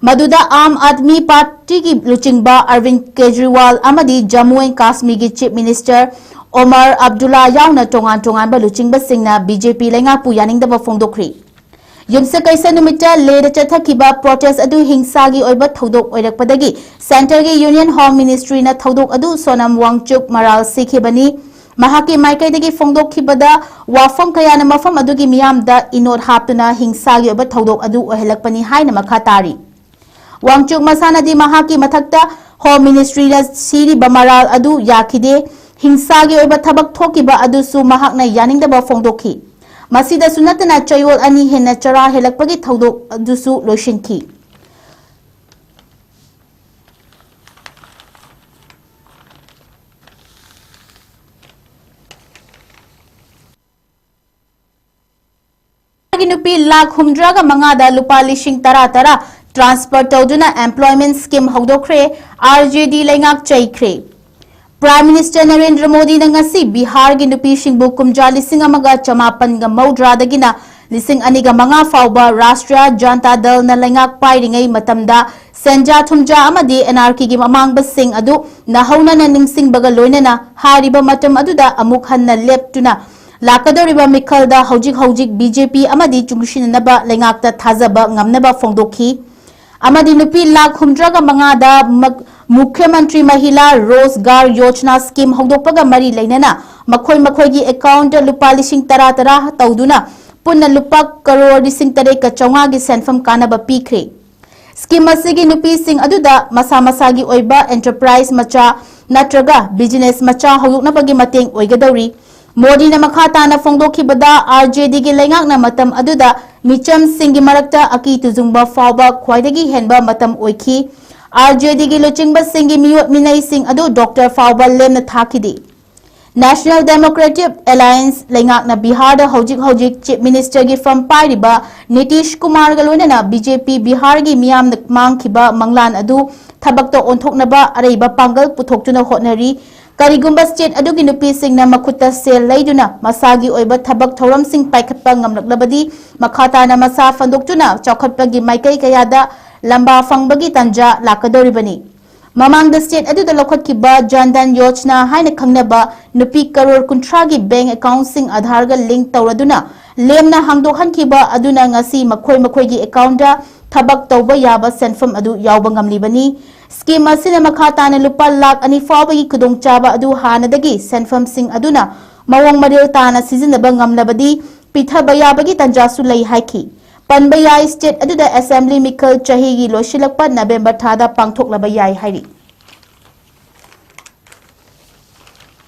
ꯃꯗꯨꯗ ꯑꯥꯝ ꯑꯥꯗꯃꯤ ꯄꯥꯔꯇꯤꯒꯤ ꯂꯨꯆꯤꯡꯕ ꯑꯔꯕꯤꯟ ꯀꯦꯖ꯭ꯔꯤꯋꯥꯜ ꯑꯃꯗꯤ Jammu and ꯀꯥꯁꯃꯤꯔꯒꯤ chief minister ꯑꯣꯃꯔ Abdulla ꯌꯥꯎꯅ ꯇꯣꯉꯥꯟ ꯇꯣꯉꯥꯟꯕ ꯂꯨꯆꯤꯡꯕꯁꯤꯡꯅ ꯕꯤ ꯖꯦ ꯄꯤ ꯂꯩꯉꯥꯛꯄꯨ ꯌꯥꯅꯤꯡꯗꯕ ꯐꯣꯡꯗꯣꯛꯈ꯭ꯔꯤ꯫ ꯌꯨꯝꯁꯀꯩꯁ ꯅꯨꯃꯤꯠꯇ ꯂꯦꯗ ꯆꯠꯊꯈꯤꯕ ꯄ꯭ꯔꯣꯇꯦꯁ ꯑꯗꯨ ꯍꯤꯡꯁꯥꯒꯤ ꯑꯣꯏꯕ ꯊꯧꯗꯣꯛ ꯑꯣꯏꯔꯛꯄꯗꯒꯤ ꯁꯦꯟꯇꯔꯒꯤ ꯌꯨꯅꯤꯌꯟ ꯍꯣꯝ ꯃꯤꯅꯤꯁꯇ꯭ꯔꯤꯅ ꯊꯧꯗꯣꯛ ꯑꯗꯨ ꯁꯣꯅꯝ ꯋꯥꯡꯆꯨꯛ ꯃꯔꯥꯜ ꯁꯤꯈꯤꯕꯅꯤ꯫ ꯃꯍꯥꯛꯀꯤ ꯃꯥꯏꯀꯩꯗꯒꯤ ꯐꯣꯡꯗꯣꯛꯈꯤꯕꯗ, ꯋꯥꯐꯝ ꯀꯌꯥꯅ ꯃꯐꯝ ꯑꯗꯨꯒꯤ ꯃꯤꯌꯥꯝꯗ ꯏꯅꯣꯠ ꯍꯥꯞꯇꯨꯅ ꯍꯤꯡꯁꯥꯒꯤ ꯑꯣꯏꯕ ꯊꯧꯗꯣꯛ ꯑꯗꯨ ꯑꯣꯏꯍꯜꯂꯛꯄꯅꯤ ꯍꯥꯏꯅ ꯃꯈꯥ ꯇꯥꯔꯤ꯫ ꯋꯥꯡꯆꯨꯛ ꯃꯁꯥꯅꯗꯤ ꯃꯍꯥꯛꯀꯤ ꯃꯊꯛꯇ Home Ministryꯅ ꯁꯤꯔꯤꯕ ꯃꯔꯥꯜ ꯑꯗꯨ ꯌꯥꯈꯤꯗꯦ꯫ ꯍꯤꯡꯁꯥꯒꯤ ꯑꯣꯏꯕ ꯊꯕꯛ ꯊꯣꯛꯈꯤꯕ ꯑꯗꯨꯁꯨ ꯃꯍꯥꯛꯅ ꯌꯥꯅꯤꯡꯗꯕ ꯐꯣꯡꯗꯣꯛꯈꯤ꯫ ꯃꯁꯤꯗꯁꯨ ꯅꯠꯇꯅ ꯆꯌꯣꯜ ꯑꯅꯤ ꯍꯦꯟꯅ ꯆꯔꯥ ꯍꯦꯜꯂꯛꯄꯒꯤ ꯊꯧꯗꯣꯛ ꯑꯗꯨꯁꯨ ꯂꯣꯏꯁꯤꯟꯈꯤ꯫ ꯒꯤ ꯅꯨꯄꯤ ꯂꯥꯈ ꯍꯨꯝꯗ꯭ꯔꯥꯒ ꯃꯉꯥꯗ ꯂꯨꯄꯥ ꯂꯤꯁꯤꯡ ꯇꯔꯥ ꯇꯔꯥ transfer ꯇꯧꯗꯨꯅ employment scheme ꯍꯧꯗꯣꯛꯈ꯭ꯔꯦ꯫ RJD ꯂꯩꯉꯥꯛ ꯆꯩꯈ꯭ꯔꯦ꯫ Prime Minister ꯅꯔꯦꯟꯗ꯭ꯔ ꯃꯣꯗꯤꯅ ꯉꯁꯤ ꯕꯤꯍꯥꯔꯒꯤ ꯅꯨꯄꯤꯁꯤꯡꯕꯨ ꯀꯨꯝꯖꯥ ꯂꯤꯁꯤꯡ ꯑꯃꯒ ꯆꯃꯥꯄꯟꯒ ꯃꯧꯗ꯭ꯔꯥꯗꯒꯤꯅ ꯂꯤꯁꯤꯡ ꯑꯅꯤꯒ ꯃꯉꯥ ꯐꯥꯎꯕ ꯔꯥꯁꯇ꯭ꯔꯤꯌꯥ ꯖꯟꯇꯥ ꯗꯜꯅ ꯂꯩꯉꯥꯛ ꯄꯥꯏꯔꯤꯉꯩ ꯃꯇꯝꯗ ꯁꯦꯟꯖꯥ ꯊꯨꯝꯖꯥ ꯑꯃꯗꯤ ꯑꯦꯟ ꯑꯥꯔ ꯀꯦꯒꯤ ꯃꯃꯥꯡꯕꯁꯤꯡ ꯑꯗꯨ ꯅꯧꯍꯧꯅꯅ ꯅꯤꯡꯁꯤꯡꯕꯒ ꯂꯣꯏꯅꯅ ꯍꯥꯏꯔꯤꯕ ꯃꯇꯝ ꯑꯗꯨꯗ ꯑꯃꯨꯛ ꯍꯟꯅ ꯂꯦꯞꯇꯨꯅ ꯂꯥꯛꯀꯗꯧꯔꯤꯕ ꯃꯤꯈꯜꯗ ꯍꯧꯖꯤꯛ ꯍꯧꯖꯤꯛ ꯕꯤ ꯖꯦ ꯄꯤ ꯑꯃꯗꯤ ꯆꯨꯡꯁꯤꯟꯅꯅꯕ ꯂꯩꯉꯥꯛꯇ ꯊꯥꯖꯕ ꯉꯝꯅꯕ ꯐꯣꯡꯗꯣꯛꯈꯤ꯫ ꯑꯃꯗꯤ ꯅꯨꯄꯤ ꯂꯥꯈ ꯍꯨꯝꯗ꯭ꯔꯥꯒ ꯃꯉꯥꯗ ꯃ-, ꯃꯨꯈ꯭ꯌ ꯃꯟꯇ꯭ꯔꯤ ꯃꯍꯤꯂꯥ ꯔꯣꯖꯒꯥꯔ ꯌꯣꯖꯅꯥ scheme ꯍꯧꯗꯣꯛꯄꯒ ꯃꯔꯤ ꯂꯩꯅꯅ ꯃꯈꯣꯏ ꯃꯈꯣꯏꯒꯤ account ꯂꯨꯄꯥ ꯂꯤꯁꯤꯡ ꯇꯔꯥ ꯇꯔꯥ ꯇꯧꯗꯨꯅ ꯄꯨꯟꯅ ꯂꯨꯄꯥ ꯀꯔꯣꯔ ꯂꯤꯁꯤꯡ ꯇꯔꯦꯠꯀ ꯆꯥꯝꯃꯉꯥꯒꯤ ꯁꯦꯟꯐꯝ ꯀꯥꯟꯅꯕ ꯄꯤꯈ꯭ꯔꯦ꯫ Scheme ꯑꯁꯤꯒꯤ ꯅꯨꯄꯤꯁꯤꯡ ꯑꯗꯨꯗ ꯃꯁꯥ ꯃꯁꯥꯒꯤ ꯑꯣꯏꯕ enterprise ꯃꯆꯥ ꯅꯠꯇ꯭ꯔꯒ business ꯃꯆꯥ ꯍꯧꯗꯣꯛꯅꯕꯒꯤ ꯃꯇꯦꯡ ꯑꯣꯏꯒꯗꯧꯔꯤ꯫ ꯃꯣꯗꯤꯅ ꯃꯈꯥ ꯇꯥꯅ ꯐꯣꯡꯗꯣꯛꯈꯤꯕꯗ, ꯑꯥꯔ ꯖꯦ ꯗꯤꯒꯤ ꯂꯩꯉꯥꯛꯅ ꯃꯇꯝ ꯑꯗꯨꯗ ꯃꯤꯆꯝꯁꯤꯡꯒꯤ ꯃꯔꯛꯇ ꯑꯀꯤ ꯇꯨꯖꯨꯡꯕ ꯐꯥꯎꯕ ꯈ꯭ꯋꯥꯏꯗꯒꯤ ꯍꯦꯟꯕ ꯃꯇꯝ ꯑꯣꯏꯈꯤ꯫ ꯑꯥꯔ ꯖꯦ ꯗꯤꯒꯤ ꯂꯨꯆꯤꯡꯕꯁꯤꯡꯒꯤ ꯃꯤꯑꯣꯠ ꯃꯤꯅꯩꯁꯤꯡ ꯑꯗꯨ ꯗꯣꯛꯇꯔ ꯐꯥꯎꯕ ꯂꯦꯝꯅ ꯊꯥꯈꯤꯗꯦ꯫ National Democratic Alliance ꯂꯩꯉꯥꯛꯅ ꯕꯤꯍꯥꯔꯗ ꯍꯧꯖꯤꯛ ꯍꯧꯖꯤꯛ Chief Ministerꯒꯤ ꯐꯝ ꯄꯥꯏꯔꯤꯕ ꯅꯤꯇꯤꯁ ꯀꯨꯃꯥꯔꯒ ꯂꯣꯏꯅꯅ ꯕꯤ ꯖꯦ ꯄꯤ ꯕꯤꯍꯥꯔꯒꯤ ꯃꯤꯌꯥꯝꯅ ꯃꯥꯡꯈꯤꯕ ꯃꯪꯂꯥꯟ ꯑꯗꯨ ꯊꯕꯛꯇ ꯑꯣꯟꯊꯣꯛꯅꯕ ꯑꯔꯩꯕ ꯄꯥꯡꯒꯜ ꯄꯨꯊꯣꯛꯇꯨꯅ ꯍꯣꯠꯅꯔꯤ꯫ ꯀꯔꯤꯒꯨꯝꯕ state ꯑꯗꯨꯒꯤ ꯅꯨꯄꯤꯁꯤꯡꯅ ꯃꯈꯨꯠꯇ ꯁꯦꯜ ꯂꯩꯗꯨꯅ ꯃꯁꯥꯒꯤ ꯑꯣꯏꯕ ꯊꯕꯛ ꯊꯧꯔꯝꯁꯤꯡ ꯄꯥꯏꯈꯠꯄ ꯉꯝꯂꯛꯂꯕꯗꯤ, ꯃꯈꯥ ꯇꯥꯅ ꯃꯁꯥ ꯐꯟꯗꯣꯛꯇꯨꯅ ꯆꯥꯎꯈꯠꯄꯒꯤ ꯃꯥꯏꯀꯩ ꯀꯌꯥꯗ ꯂꯝꯕꯥ ꯐꯪꯕꯒꯤ ꯇꯥꯟꯖꯥ ꯂꯥꯛꯀꯗꯧꯔꯤꯕꯅꯤ꯫ ꯃꯃꯥꯡꯗ state ꯑꯗꯨꯗ ꯂꯧꯈꯠꯈꯤꯕ ꯖꯟ ꯙꯟ ꯌꯣꯖꯅꯥ ꯍꯥꯏꯅ ꯈꯪꯅꯕ ꯅꯨꯄꯤ ꯀꯔꯣꯔ ꯀꯨꯟꯊ꯭ꯔꯥꯒꯤ bank accountꯁꯤꯡ ꯑꯥꯙꯥꯔꯒ link ꯇꯧꯔꯗꯨꯅ ꯂꯦꯝꯅ ꯍꯥꯡꯗꯣꯛꯍꯟꯈꯤꯕ ꯑꯗꯨꯅ ꯉꯁꯤ ꯃꯈꯣꯏ ꯃꯈꯣꯏꯒꯤ accountꯇ ꯊꯕꯛ ꯇꯧꯕ ꯌꯥꯕ ꯁꯦꯟꯐꯝ ꯑꯗꯨ ꯌꯥꯎꯕ ꯉꯝꯂꯤꯕꯅꯤ꯫ Scheme ꯑꯁꯤꯅ ꯃꯈꯥ ꯇꯥꯅ ꯂꯨꯄꯥ ꯂꯥꯈ ꯑꯅꯤ ꯐꯥꯎꯕꯒꯤ ꯈꯨꯗꯣꯡꯆꯥꯕ ꯑꯗꯨ ꯍꯥꯟꯅꯗꯒꯤ ꯁꯦꯟꯐꯝꯁꯤꯡ ꯑꯗꯨꯅ ꯃꯑꯣꯡ ꯃꯔꯤꯜ ꯇꯥꯅ ꯁꯤꯖꯤꯟꯅꯕ ꯉꯝꯂꯕꯗꯤ ꯄꯤꯊꯕ ꯌꯥꯕꯒꯤ ꯇꯥꯟꯖꯥꯁꯨ ꯂꯩ ꯍꯥꯏꯈꯤ꯫ ꯄꯟꯕ ꯌꯥꯏ, state ꯑꯗꯨꯗ assembly ꯃꯤꯈꯜ ꯆꯍꯤꯒꯤ ꯂꯣꯏꯁꯤꯜꯂꯛꯄ November ꯊꯥꯗ ꯄꯥꯡꯊꯣꯛꯂꯕ ꯌꯥꯏ ꯍꯥꯏꯔꯤ꯫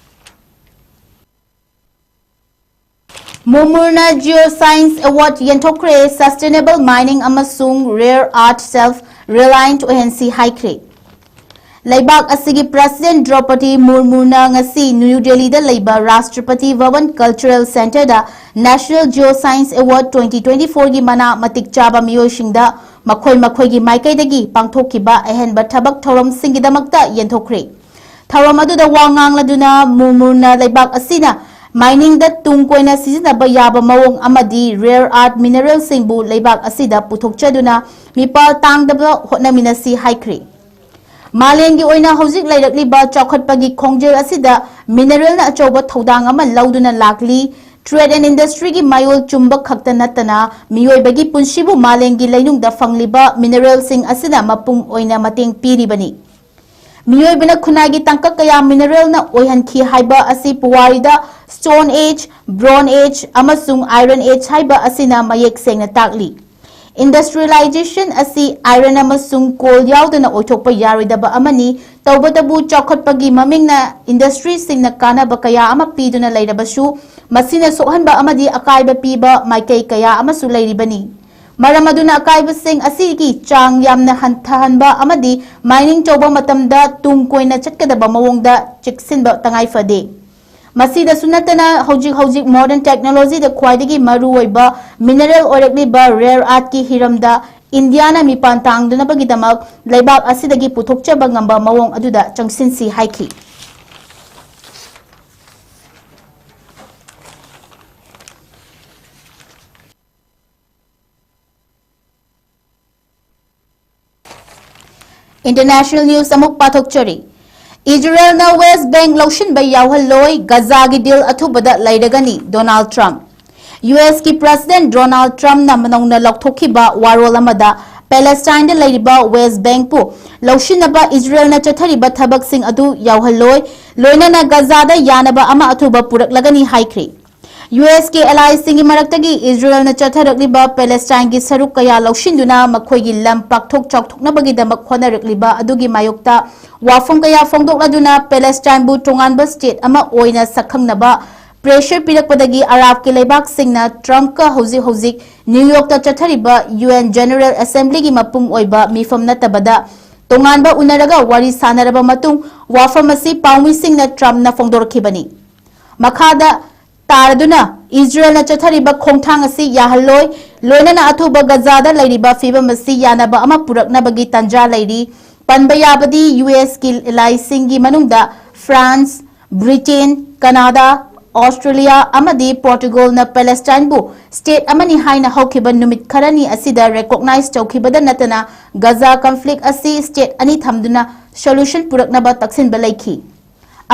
ꯃꯨꯔꯃꯨꯔꯅ Geoscience Award ꯌꯦꯟꯊꯣꯛꯈ꯭ꯔꯦ, sustainable mining ꯑꯃꯁꯨꯡ rare earth self reliant ꯑꯣꯏꯍꯟꯁꯤ ꯍꯥꯏꯈ꯭ꯔꯦ꯫ ꯂꯩꯕꯥꯛ ꯑꯁꯤꯒꯤ President ꯗ꯭ꯔꯧꯄꯗꯤ ꯃꯨꯔꯃꯨꯅ ꯉꯁꯤ ꯅ꯭ꯌꯨ ꯗꯦꯜꯂꯤꯗ ꯂꯩꯕ Rashtrapati Bhavan Cultural Centreꯗ National Geoscience Award twenty twenty-fourꯒꯤ ꯃꯅꯥ ꯃꯇꯤꯛ ꯆꯥꯕ ꯃꯤꯑꯣꯏꯁꯤꯡꯗ ꯃꯈꯣꯏ ꯃꯈꯣꯏꯒꯤ ꯃꯥꯏꯀꯩꯗꯒꯤ ꯄꯥꯡꯊꯣꯛꯈꯤꯕ ꯑꯍꯦꯟꯕ ꯊꯕꯛ ꯊꯧꯔꯝꯁꯤꯡꯒꯤꯗꯃꯛꯇ ꯌꯦꯟꯊꯣꯛꯈ꯭ꯔꯦ꯫ ꯊꯧꯔꯝ ꯑꯗꯨꯗ ꯋꯥ ꯉꯥꯡꯂꯗꯨꯅ ꯃꯨꯔꯃꯨꯔꯅ ꯂꯩꯕꯥꯛ ꯑꯁꯤꯅ miningꯗ ꯇꯨꯡ ꯀꯣꯏꯅ ꯁꯤꯖꯤꯟꯅꯕ ꯌꯥꯕ ꯃꯑꯣꯡ ꯑꯃꯗꯤ rare earth mineralꯁꯤꯡꯕꯨ ꯂꯩꯕꯥꯛ ꯑꯁꯤꯗ ꯄꯨꯊꯣꯛꯆꯗꯨꯅ ꯃꯤꯄꯥꯜ ꯇꯥꯡꯗꯕ ꯍꯣꯠꯅꯃꯤꯟꯅꯁꯤ ꯍꯥꯏꯈ꯭ꯔꯦ꯫ ꯃꯥꯂꯦꯝꯒꯤ ꯑꯣꯏꯅ ꯍꯧꯖꯤꯛ ꯂꯩꯔꯛꯂꯤꯕ ꯆꯥꯎꯈꯠꯄꯒꯤ ꯈꯣꯡꯖꯦꯜ ꯑꯁꯤꯗ mineralꯅ ꯑꯆꯧꯕ ꯊꯧꯗꯥꯡ ꯑꯃ ꯂꯧꯗꯨꯅ ꯂꯥꯛꯂꯤ꯫ Trade and industryꯒꯤ ꯃꯌꯣꯜ ꯆꯨꯝꯕ ꯈꯛꯇ ꯅꯠꯇꯅ ꯃꯤꯑꯣꯏꯕꯒꯤ ꯄꯨꯟꯁꯤꯕꯨ ꯃꯥꯂꯦꯝꯒꯤ ꯂꯩꯅꯨꯡꯗ ꯐꯪꯂꯤꯕ mineralꯁꯤꯡ ꯑꯁꯤꯅ ꯃꯄꯨꯡ ꯑꯣꯏꯅ ꯃꯇꯦꯡ ꯄꯤꯔꯤꯕꯅꯤ꯫ ꯃꯤꯑꯣꯏꯕꯅ ꯈꯨꯟꯅꯥꯏꯒꯤ ꯇꯥꯡꯀꯛ ꯀꯌꯥ mineralꯅ ꯑꯣꯏꯍꯟꯈꯤ ꯍꯥꯏꯕ ꯑꯁꯤ ꯄꯨꯋꯥꯔꯤꯗ Stone Age, Bronze Age ꯑꯃꯁꯨꯡ Iron Age ꯍꯥꯏꯕ ꯑꯁꯤꯅ ꯃꯌꯦꯛ ꯁꯦꯡꯅ ꯇꯥꯛꯂꯤ꯫ Industrialization ꯑꯁꯤ iron ꯑꯃꯁꯨꯡ coal ꯌꯥꯎꯗꯅ ꯑꯣꯏꯊꯣꯛꯄ ꯌꯥꯔꯣꯏꯗꯕ ꯑꯃꯅꯤ꯫ ꯇꯧꯕꯇꯕꯨ, ꯆꯥꯎꯈꯠꯄꯒꯤ ꯃꯃꯤꯡꯅ industryꯁꯤꯡꯅ ꯀꯥꯟꯅꯕ ꯀꯌꯥ ꯑꯃ ꯄꯤꯗꯨꯅ ꯂꯩꯔꯕꯁꯨ, ꯃꯁꯤꯅ ꯁꯣꯛꯍꯟꯕ ꯑꯃꯗꯤ ꯑꯀꯥꯏꯕ ꯄꯤꯕ ꯃꯥꯏꯀꯩ ꯀꯌꯥ ꯑꯃꯁꯨ ꯂꯩꯔꯤꯕꯅꯤ꯫ ꯃꯔꯝ ꯑꯗꯨꯅ, ꯑꯀꯥꯏꯕꯁꯤꯡ ꯑꯁꯤꯒꯤ ꯆꯥꯡ ꯌꯥꯝꯅ ꯍꯟꯊꯍꯟꯕ ꯑꯃꯗꯤ mining ꯇꯧꯕ ꯃꯇꯝꯗ ꯇꯨꯡ ꯀꯣꯏꯅ ꯆꯠꯀꯗꯕ ꯃꯑꯣꯡꯗ ꯆꯦꯛꯁꯤꯟꯕ ꯇꯉꯥꯏ ꯐꯗꯦ꯫ ꯃꯁꯤꯗꯁꯨ ꯅꯠꯇꯅ, ꯍꯧꯖꯤꯛ ꯍꯧꯖꯤꯛ modern technologyꯗ ꯈ꯭ꯋꯥꯏꯗꯒꯤ ꯃꯔꯨꯑꯣꯏꯕ mineral ꯑꯣꯏꯔꯛꯂꯤꯕ rare earthꯀꯤ ꯍꯤꯔꯝꯗ ꯏꯟꯗꯤꯌꯥꯅ ꯃꯤꯄꯥꯟ ꯇꯥꯡꯗꯅꯕꯒꯤꯗꯃꯛ ꯂꯩꯕꯥꯛ ꯑꯁꯤꯗꯒꯤ ꯄꯨꯊꯣꯛꯆꯕ ꯉꯝꯕ ꯃꯑꯣꯡ ꯑꯗꯨꯗ ꯆꯪꯁꯤꯟꯁꯤ ꯍꯥꯏꯈꯤ꯫ International news ꯑꯃꯨꯛ ꯄꯥꯊꯣꯛꯆꯔꯤ꯫ ꯏꯖꯔꯦꯜꯅ West Bank ꯂꯧꯁꯤꯟꯕ ꯌꯥꯎꯍꯜꯂꯣꯏ, ꯒꯖꯥꯒꯤ deal ꯑꯊꯨꯕꯗ ꯂꯩꯔꯒꯅꯤ, ꯗꯣꯅꯥꯜꯗ ꯇ꯭ꯔꯝꯞ꯫ ꯌꯨ ꯑꯦꯁꯀꯤ President ꯗꯣꯅꯥꯜꯗ ꯇ꯭ꯔꯝꯞꯅ ꯅꯧꯅ ꯂꯧꯊꯣꯛꯈꯤꯕ ꯋꯥꯔꯣꯜ ꯑꯃꯗ Palestineꯗ ꯂꯩꯔꯤꯕ West Bankꯄꯨ ꯂꯧꯁꯤꯟꯅꯕ ꯏꯖꯔꯦꯜꯅ ꯆꯠꯊꯔꯤꯕ ꯊꯕꯛꯁꯤꯡ ꯑꯗꯨ ꯌꯥꯎꯍꯜꯂꯣꯏ, ꯂꯣꯏꯅꯅ ꯒꯖꯥꯗ ꯌꯥꯅꯕ ꯑꯃ ꯑꯊꯨꯕ ꯄꯨꯔꯛꯂꯒꯅꯤ ꯍꯥꯏꯈ꯭ꯔꯦ꯫ ꯌꯨ ꯑꯦꯁꯀꯤ ꯑꯦꯂꯥꯏꯁꯤꯡꯒꯤ ꯃꯔꯛꯇꯒꯤ ꯏꯖꯔꯦꯜꯅ ꯆꯠꯊꯔꯛꯂꯤꯕ ꯄꯦꯂꯦꯁꯇꯥꯏꯟꯒꯤ ꯁꯔꯨꯛ ꯀꯌꯥ ꯂꯧꯁꯤꯟꯗꯨꯅ ꯃꯈꯣꯏꯒꯤ ꯂꯝ ꯄꯥꯛꯊꯣꯛ ꯆꯥꯎꯊꯣꯛꯅꯕꯒꯤꯗꯃꯛ ꯍꯣꯠꯅꯔꯛꯂꯤꯕ ꯑꯗꯨꯒꯤ ꯃꯥꯌꯣꯛꯇ ꯋꯥꯐꯝ ꯀꯌꯥ ꯐꯣꯡꯗꯣꯛꯂꯗꯨꯅ ꯄꯦꯂꯦꯁꯇꯥꯏꯟꯕꯨ ꯇꯣꯉꯥꯟꯕ ꯁ꯭ꯇꯦꯠ ꯑꯃ ꯑꯣꯏꯅ ꯁꯛꯈꯪꯅꯕ ꯄ꯭ꯔꯦꯁꯔ ꯄꯤꯔꯛꯄꯗꯒꯤ ꯑꯔꯥꯕꯀꯤ ꯂꯩꯕꯥꯛꯁꯤꯡꯅ ꯇ꯭ꯔꯝꯞꯀ ꯍꯧꯖꯤꯛ ꯍꯧꯖꯤꯛ ꯅ꯭ꯌꯨ ꯌꯣꯔꯛꯇ ꯆꯠꯊꯔꯤꯕ ꯌꯨ ꯑꯦꯟ ꯖꯦꯅꯔꯦꯜ ꯑꯦꯁꯦꯝꯕ꯭ꯂꯤꯒꯤ ꯃꯄꯨꯝ ꯑꯣꯏꯕ ꯃꯤꯐꯝ ꯅꯠꯇꯕꯗ ꯇꯣꯉꯥꯟꯕ ꯎꯅꯔꯒ ꯋꯥꯔꯤ ꯁꯥꯟꯅꯔꯕ ꯃꯇꯨꯡ ꯋꯥꯐꯝ ꯑꯁꯤ ꯄꯥꯎꯃꯤꯁꯤꯡꯅ ꯇ꯭ꯔꯝꯞꯅ ꯐꯣꯡꯗꯣꯔꯛꯈꯤꯕꯅꯤ꯫ ꯃꯈꯥꯗ ꯇꯥꯔꯗꯨꯅ ꯏꯖꯔꯦꯜꯅ ꯆꯠꯊꯔꯤꯕ ꯈꯣꯡꯊꯥꯡ ꯑꯁꯤ ꯌꯥꯍꯜꯂꯣꯏ, ꯂꯣꯏꯅꯅ ꯑꯊꯨꯕ ꯒꯖꯥꯗ ꯂꯩꯔꯤꯕ ꯐꯤꯕꯝ ꯑꯁꯤ ꯌꯥꯅꯕ ꯑꯃ ꯄꯨꯔꯛꯅꯕꯒꯤ ꯇꯥꯟꯖꯥ ꯂꯩꯔꯤ꯫ ꯄꯟꯕ ꯌꯥꯕꯗꯤ ꯌꯨ ꯑꯦꯁꯀꯤ ꯑꯦꯂꯥꯏꯁꯤꯡꯒꯤ ꯃꯅꯨꯡꯗ ꯐ꯭ꯔꯥꯟꯁ, ꯕ꯭ꯔꯤꯇꯦꯟ, ꯀꯅꯥꯗꯥ, ꯑꯣꯁꯇ꯭ꯔꯦꯂꯤꯌꯥ ꯑꯃꯗꯤ ꯄꯣꯔꯇꯨꯒꯜꯅ ꯄꯦꯂꯦꯁꯇꯥꯏꯟꯕꯨ ꯁ꯭ꯇꯦꯠ ꯑꯃꯅꯤ ꯍꯥꯏꯅ ꯍꯧꯈꯤꯕ ꯅꯨꯃꯤꯠ ꯈꯔꯅꯤ ꯑꯁꯤꯗ ꯔꯦꯀꯣꯛꯅꯥꯏꯖ ꯇꯧꯈꯤꯕꯗ ꯅꯠꯇꯅ ꯒꯖꯥ ꯀꯟꯐ꯭ꯂꯤꯛ ꯑꯁꯤ ꯁ꯭ꯇꯦꯠ ꯑꯅꯤ ꯊꯝꯗꯨꯅ ꯁꯣꯂꯨꯁꯟ ꯄꯨꯔꯛꯅꯕ ꯇꯛꯁꯤꯟꯕ ꯂꯩꯈꯤ꯫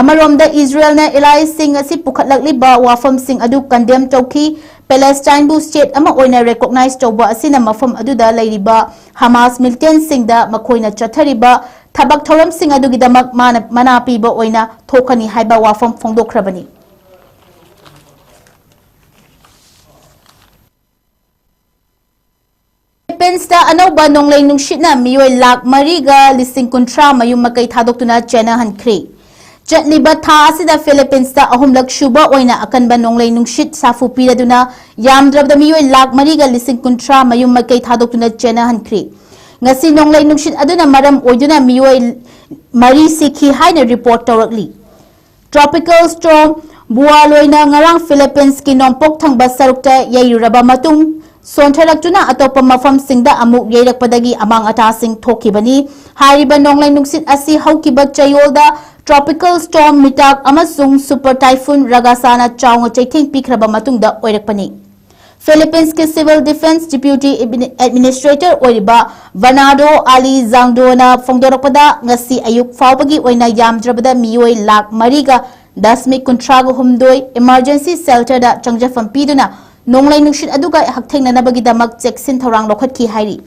ꯑꯃꯔꯣꯝꯗ ꯏꯖꯔꯦꯜꯅ ꯑꯦꯂꯥꯏꯁꯤꯡ ꯑꯁꯤ ꯄꯨꯈꯠꯂꯛꯂꯤꯕ ꯋꯥꯐꯝꯁꯤꯡ ꯑꯗꯨ ꯀꯟꯗꯦꯝ ꯇꯧꯈꯤ꯫ ꯄꯦꯂꯦꯁꯇꯥꯏꯟꯕꯨ ꯁ꯭ꯇꯦꯠ ꯑꯃ ꯑꯣꯏꯅ ꯔꯦꯀꯣꯛꯅꯥꯏꯖ ꯇꯧꯕ ꯑꯁꯤꯅ ꯃꯐꯝ ꯑꯗꯨꯗ ꯂꯩꯔꯤꯕ ꯍꯃꯥꯁ ꯃꯤꯂꯤꯇꯦꯟꯁꯤꯡꯗ ꯃꯈꯣꯏꯅ ꯆꯠꯊꯔꯤꯕ ꯊꯕꯛ ꯊꯧꯔꯝꯁꯤꯡ ꯑꯗꯨꯒꯤꯗꯃꯛ ꯃꯥꯅ ꯃꯅꯥ ꯄꯤꯕ ꯑꯣꯏꯅ ꯊꯣꯛꯀꯅꯤ ꯍꯥꯏꯕ ꯋꯥꯐꯝ ꯐꯣꯡꯗꯣꯛꯈ꯭ꯔꯕꯅꯤ꯫ ꯐꯤꯂꯤꯄꯤꯟꯁꯇ ꯑꯅꯧꯕ ꯅꯣꯡꯂꯩ ꯅꯨꯡꯁꯤꯠꯅ ꯃꯤꯑꯣꯏ ꯂꯥꯈ ꯃꯔꯤꯒ ꯂꯤꯁꯤꯡ ꯀꯨꯟꯊ꯭ꯔꯥ ꯃꯌꯨꯝ ꯃꯀꯩ ꯊꯥꯗꯣꯛꯇꯨꯅ ꯆꯦꯟꯅꯍꯟꯈ꯭ꯔꯦ꯫ ꯆꯠꯂꯤꯕ ꯊꯥ ꯑꯁꯤꯗ ꯐꯤꯂꯤꯄꯤꯟꯁꯇ ꯑꯍꯨꯝꯂꯛ ꯁꯨꯕ ꯑꯣꯏꯅ ꯑꯀꯟꯕ ꯅꯣꯡꯂꯩ ꯅꯨꯡꯁꯤꯠ ꯁꯥꯐꯨ ꯄꯤꯔꯗꯨꯅ ꯌꯥꯝꯗ꯭ꯔꯕꯗ ꯃꯤꯑꯣꯏ ꯂꯥꯈ ꯃꯔꯤꯒ ꯂꯤꯁꯤꯡ ꯀꯨꯟꯊ꯭ꯔꯥ ꯃꯌꯨꯝ ꯃꯀꯩ ꯊꯥꯗꯣꯛꯇꯨꯅ ꯆꯦꯟꯅꯍꯟꯈ꯭ꯔꯦ꯫ ꯉꯁꯤ ꯅꯣꯡꯂꯩ ꯅꯨꯡꯁꯤꯠ ꯑꯗꯨꯅ ꯃꯔꯝ ꯑꯣꯏꯗꯨꯅ ꯃꯤꯑꯣꯏ ꯃꯔꯤ ꯁꯤꯈꯤ ꯍꯥꯏꯅ ꯔꯤꯄꯣꯔꯠ ꯇꯧꯔꯛꯂꯤ꯫ ꯇ꯭ꯔꯣꯄꯤꯀꯦꯜ ꯁ꯭ꯇꯣꯔꯝ ꯕꯨꯋꯥꯂꯣꯏꯅ ꯉꯔꯥꯡ ꯐꯤꯂꯤꯄꯤꯟꯁꯀꯤ ꯅꯣꯡꯄꯣꯛ ꯊꯪꯕ ꯁꯔꯨꯛꯇ ꯌꯩꯔꯨꯔꯕ ꯃꯇꯨꯡ, ꯁꯣꯟꯊꯔꯛꯇꯨꯅ ꯑꯇꯣꯞꯄ ꯃꯐꯝꯁꯤꯡꯗ ꯑꯃꯨꯛ ꯌꯩꯔꯛꯄꯗꯒꯤ ꯑꯃꯥꯡ ꯑꯇꯥꯁꯤꯡ ꯊꯣꯛꯈꯤꯕꯅꯤ꯫ ꯍꯥꯏꯔꯤꯕ ꯅꯣꯡꯂꯩ ꯅꯨꯡꯁꯤꯠ ꯑꯁꯤ ꯍꯧꯈꯤꯕ ꯆꯌꯣꯜꯗ ꯇ꯭ꯔꯣꯄꯤꯀꯦꯜ ꯁ꯭ꯇꯣꯔꯝ ꯃꯤꯇꯥꯛ ꯑꯃꯁꯨꯡ ꯁꯨꯄꯔ ꯇꯥꯏꯐꯨꯟ ꯔꯒꯥꯁꯥꯅ ꯆꯥꯎꯅ ꯆꯩꯊꯦꯡ ꯄꯤꯈ꯭ꯔꯕ ꯃꯇꯨꯡꯗ ꯑꯣꯏꯔꯛꯄꯅꯤ꯫ ꯐꯤꯂꯤꯄꯤꯟꯁꯀꯤ ꯁꯤꯚꯤꯜ ꯗꯤꯐꯦꯟꯁ ꯗꯤꯄ꯭ꯌꯨꯇꯤ ꯑꯦꯗꯃꯤꯅꯤꯁꯇ꯭ꯔꯦꯇꯔ ꯑꯣꯏꯔꯤꯕ ꯕꯔꯅꯥꯔꯗꯣ ꯑꯂꯤ ꯖꯥꯡꯗꯣꯅ ꯐꯣꯡꯗꯣꯔꯛꯄꯗ, ꯉꯁꯤ ꯑꯌꯨꯛ ꯐꯥꯎꯕꯒꯤ ꯑꯣꯏꯅ ꯌꯥꯝꯗ꯭ꯔꯕꯗ ꯃꯤꯑꯣꯏ ꯂꯥꯈ ꯃꯔꯤꯒ ꯗꯁꯃꯤꯛ ꯀꯨꯟꯊ꯭ꯔꯥꯒ ꯍꯨꯝꯗꯣꯏ ꯏꯃꯔꯖꯦꯟꯁꯤ ꯁꯦꯜꯇꯔꯗ ꯆꯪꯖꯐꯝ ꯄꯤꯗꯨꯅ ꯅꯣꯡꯂꯩ ꯅꯨꯡꯁꯤꯠ ꯑꯗꯨꯒ ꯍꯛꯊꯦꯡꯅꯅꯕꯒꯤꯗꯃꯛ ꯆꯦꯛꯁꯤꯟ ꯊꯧꯔꯥꯡ ꯂꯧꯈꯠꯈꯤ ꯍꯥꯏꯔꯤ꯫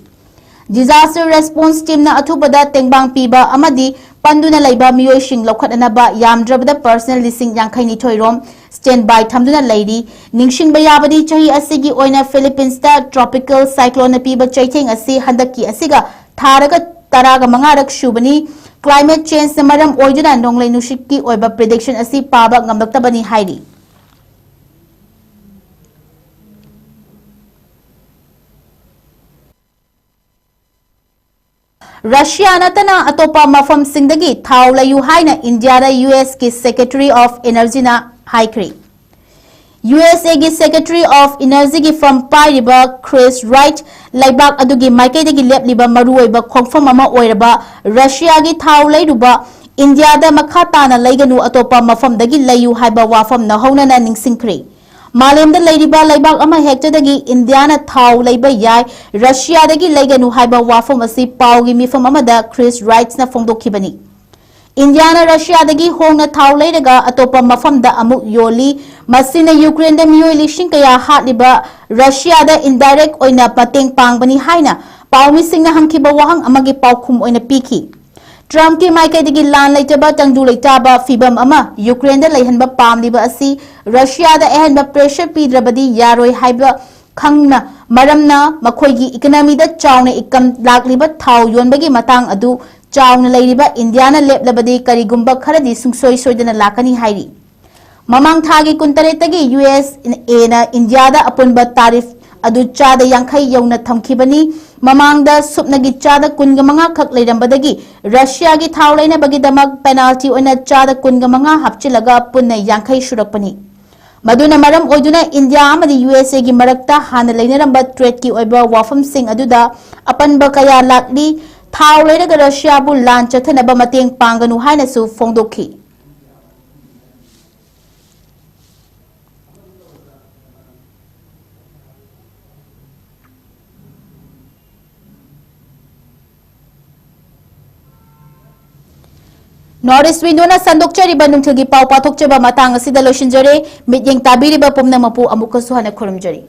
ꯗꯤꯖꯥꯁꯇꯔ ꯔꯦꯁꯄꯣꯟꯁ ꯇꯤꯝꯅ ꯑꯊꯨꯕꯗ ꯇꯦꯡꯕꯥꯡ ꯄꯤꯕ ꯑꯃꯗꯤ ꯄꯟꯗꯨꯅ ꯂꯩꯕ ꯃꯤꯑꯣꯏꯁꯤꯡ ꯂꯧꯈꯠꯅꯅꯕ ꯌꯥꯝꯗ꯭ꯔꯕꯗ ꯄꯔꯁꯅꯦꯜ ꯂꯤꯁꯤꯡ ꯌꯥꯡꯈꯩꯅꯤꯊꯣꯏ ꯔꯣꯝ ꯁ꯭ꯇꯦꯟꯕꯥꯏ ꯊꯝꯗꯨꯅ ꯂꯩꯔꯤ꯫ ꯅꯤꯡꯁꯤꯡꯕ ꯌꯥꯕꯗꯤ, ꯆꯍꯤ ꯑꯁꯤꯒꯤ ꯑꯣꯏꯅ ꯐꯤꯂꯤꯄꯤꯟꯁꯇ ꯇ꯭ꯔꯣꯄꯤꯀꯦꯜ ꯁꯥꯏꯀ꯭ꯂꯣꯟꯅ ꯄꯤꯕ ꯆꯩꯊꯦꯡ ꯑꯁꯤ ꯍꯟꯗꯛꯀꯤ ꯑꯁꯤꯒ ꯊꯥꯔꯒ ꯇꯔꯥꯒ ꯃꯉꯥꯔꯛ ꯁꯨꯕꯅꯤ꯫ ꯀ꯭ꯂꯥꯏꯃꯦꯠ ꯆꯦꯟꯖꯅ ꯃꯔꯝ ꯑꯣꯏꯗꯨꯅ ꯅꯣꯡꯂꯩ ꯅꯨꯡꯁꯤꯠꯀꯤ ꯑꯣꯏꯕ ꯄ꯭ꯔꯤꯗꯤꯛꯁꯟ ꯑꯁꯤ ꯄꯥꯕ ꯉꯝꯂꯛꯇꯕꯅꯤ ꯍꯥꯏꯔꯤ꯫ ꯔꯁꯤꯌꯥ ꯅꯠꯇꯅ ꯑꯇꯣꯞꯄ ꯃꯐꯝꯁꯤꯡꯗꯒꯤ ꯊꯥꯎ ꯂꯩꯌꯨ ꯍꯥꯏꯅ ꯏꯟꯗꯤꯌꯥꯗ ꯌꯨ ꯑꯦꯁꯀꯤ Secretary of Energyꯅ ꯍꯥꯏꯈ꯭ꯔꯤ꯫ ꯌꯨ ꯑꯦꯁ ꯑꯦꯒꯤ Secretary of Energyꯒꯤ ꯐꯝ ꯄꯥꯏꯔꯤꯕ ꯀ꯭ꯔꯤꯁ ꯔꯥꯏꯠ ꯂꯩꯕꯥꯛ ꯑꯗꯨꯒꯤ ꯃꯥꯏꯀꯩꯗꯒꯤ ꯂꯦꯞꯂꯤꯕ ꯃꯔꯨꯑꯣꯏꯕ ꯈꯣꯡꯐꯝ ꯑꯃ ꯑꯣꯏꯔꯕ ꯔꯁꯤꯌꯥꯒꯤ ꯊꯥꯎ ꯂꯩꯔꯨꯕ ꯏꯟꯗꯤꯌꯥꯗ ꯃꯈꯥ ꯇꯥꯅ ꯂꯩꯒꯅꯨ, ꯑꯇꯣꯞꯄ ꯃꯐꯝꯗꯒꯤ ꯂꯩꯌꯨ ꯍꯥꯏꯕ ꯋꯥꯐꯝꯅ ꯍꯧꯅꯅ ꯅꯤꯡꯁꯤꯡꯈ꯭ꯔꯦ꯫ ꯃꯥꯂꯦꯝꯗ ꯂꯩꯔꯤꯕ ꯂꯩꯕꯥꯛ ꯑꯃ ꯍꯦꯛꯇꯗꯒꯤ ꯏꯟꯗꯤꯌꯥꯅ ꯊꯥꯎ ꯂꯩꯕ ꯌꯥꯏ, ꯔꯁꯤꯌꯥꯗꯒꯤ ꯂꯩꯒꯅꯨ ꯍꯥꯏꯕ ꯋꯥꯐꯝ ꯑꯁꯤ ꯄꯥꯎꯒꯤ ꯃꯤꯐꯝ ꯑꯃꯗ ꯀ꯭ꯔꯤꯁ ꯔꯥꯏꯠꯁꯅ ꯐꯣꯡꯗꯣꯛꯈꯤꯕꯅꯤ꯫ ꯏꯟꯗꯤꯌꯥꯅ ꯔꯁꯤꯌꯥꯗꯒꯤ ꯍꯣꯡꯅ ꯊꯥꯎ ꯂꯩꯔꯒ ꯑꯇꯣꯞꯄ ꯃꯐꯝꯗ ꯑꯃꯨꯛ ꯌꯣꯜꯂꯤ꯫ ꯃꯁꯤꯅ ꯌꯨꯀ꯭ꯔꯦꯟꯗ ꯃꯤꯑꯣꯏ ꯂꯤꯁꯤꯡ ꯀꯌꯥ ꯍꯥꯠꯂꯤꯕ ꯔꯁꯤꯌꯥꯗ indirect ꯑꯣꯏꯅ ꯃꯇꯦꯡ ꯄꯥꯡꯕꯅꯤ ꯍꯥꯏꯅ ꯄꯥꯎꯃꯤꯁꯤꯡꯅ ꯍꯪꯈꯤꯕ ꯋꯥꯍꯪ ꯑꯃꯒꯤ ꯄꯥꯎꯈꯨꯝ ꯑꯣꯏꯅ ꯄꯤꯈꯤ꯫ ꯇ꯭ꯔꯝꯞꯀꯤ ꯃꯥꯏꯀꯩꯗꯒꯤ ꯂꯥꯟ ꯂꯩꯇꯕ ꯇꯪꯗꯨ ꯂꯩꯇꯥꯕ ꯐꯤꯚꯝ ꯑꯃ ꯌꯨꯀ꯭ꯔꯦꯟꯗ ꯂꯩꯍꯟꯕ ꯄꯥꯝꯂꯤꯕ ꯑꯁꯤ ꯔꯁꯤꯌꯥꯗ ꯑꯍꯦꯟꯕ pressure ꯄꯤꯗ꯭ꯔꯕꯗꯤ ꯌꯥꯔꯣꯏ ꯍꯥꯏꯕ ꯈꯪꯅ ꯃꯔꯝꯅ ꯃꯈꯣꯏꯒꯤ economyꯗ ꯆꯥꯎꯅ income ꯂꯥꯛꯂꯤꯕ ꯊꯥꯎ ꯌꯣꯟꯕꯒꯤ ꯃꯇꯥꯡ ꯑꯗꯨ ꯆꯥꯎꯅ ꯂꯩꯔꯤꯕ ꯏꯟꯗꯤꯌꯥꯅ ꯂꯦꯞꯂꯕꯗꯤ ꯀꯔꯤꯒꯨꯝꯕ ꯈꯔꯗꯤ ꯁꯨꯡꯁꯣꯏ ꯁꯣꯏꯗꯅ ꯂꯥꯛꯀꯅꯤ ꯍꯥꯏꯔꯤ꯫ ꯃꯃꯥꯡ ꯊꯥꯒꯤ ꯀꯨꯟꯇꯔꯦꯠꯇꯒꯤ ꯌꯨ ꯑꯦꯁ ꯑꯦꯅ ꯏꯟꯗꯤꯌꯥꯗ ꯑꯄꯨꯟꯕ tariff ꯑꯗꯨ ꯆꯥꯗ ꯌꯥꯡꯈꯩ ꯌꯧꯅ ꯊꯝꯈꯤꯕꯅꯤ꯫ ꯃꯃꯥꯡꯗ ꯁꯨꯞꯅꯒꯤ ꯆꯥꯗ ꯀꯨꯟꯒ ꯃꯉꯥ ꯈꯛ ꯂꯩꯔꯝꯕꯗꯒꯤ ꯔꯁꯤꯌꯥꯒꯤ ꯊꯥꯎ ꯂꯩꯅꯕꯒꯤꯗꯃꯛ penalty ꯑꯣꯏꯅ ꯆꯥꯗ ꯀꯨꯟꯒ ꯃꯉꯥ ꯍꯥꯞꯆꯤꯜꯂꯒ ꯄꯨꯟꯅ ꯌꯥꯡꯈꯩ ꯁꯨꯔꯛꯄꯅꯤ꯫ ꯃꯗꯨꯅ ꯃꯔꯝ ꯑꯣꯏꯗꯨꯅ ꯏꯟꯗꯤꯌꯥ ꯑꯃꯗꯤ ꯌꯨ ꯑꯦꯁ ꯑꯦꯒꯤ ꯃꯔꯛꯇ ꯍꯥꯟꯅ ꯂꯩꯅꯔꯝꯕ tradeꯀꯤ ꯑꯣꯏꯕ ꯋꯥꯐꯝꯁꯤꯡ ꯑꯗꯨꯗ ꯑꯄꯟꯕ ꯀꯌꯥ ꯂꯥꯛꯂꯤ꯫ ꯊꯥꯎ ꯂꯩꯔꯒ ꯔꯁꯤꯌꯥꯕꯨ ꯂꯥꯟ ꯆꯠꯊꯅꯕ ꯃꯇꯦꯡ ꯄꯥꯡꯒꯅꯨ ꯍꯥꯏꯅꯁꯨ ꯐꯣꯡꯗꯣꯛꯈꯤ꯫ North East Windowꯅ ꯁꯟꯗꯣꯛꯆꯔꯤꯕ ꯅꯨꯡꯊꯤꯜꯒꯤ ꯄꯥꯎ ꯄꯥꯊꯣꯛꯆꯕ ꯃꯇꯥꯡ ꯑꯁꯤꯗ ꯂꯣꯏꯁꯤꯟꯖꯔꯦ꯫ ꯃꯤꯠꯌꯦꯡ ꯇꯥꯕꯤꯔꯤꯕ ꯄꯨꯝꯅꯃꯛꯄꯨ ꯑꯃꯨꯛꯀꯁꯨ ꯍꯟꯅ ꯈꯨꯔꯨꯝꯖꯔꯤ꯫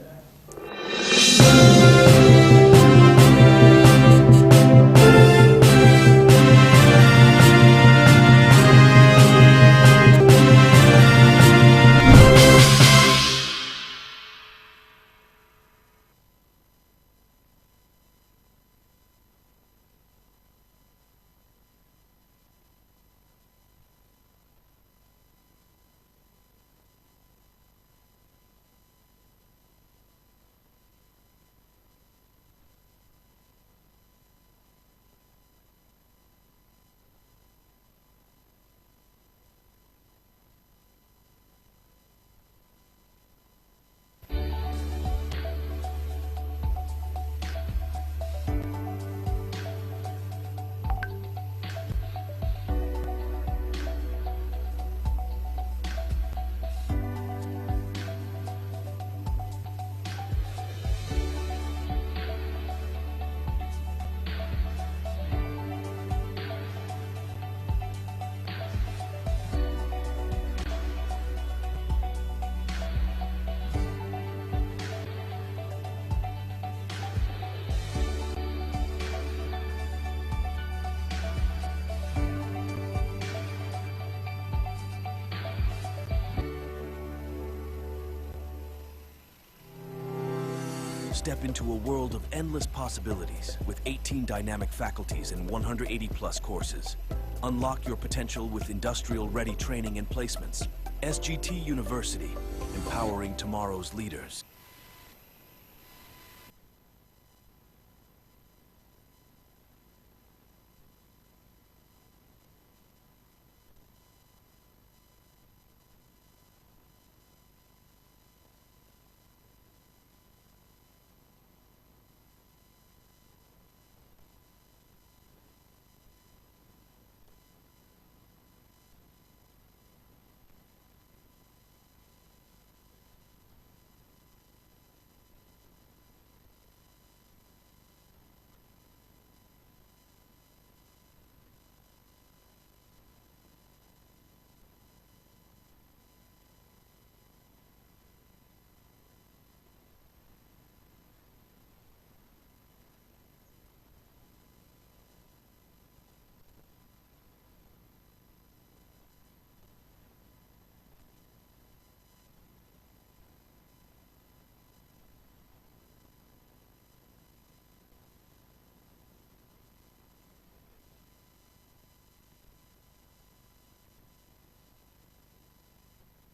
Step into a world of endless possibilities with eighteen dynamic faculties and one hundred eighty plus courses. Unlock your potential with industrial ready training and placements. S G T University, empowering tomorrow's leaders.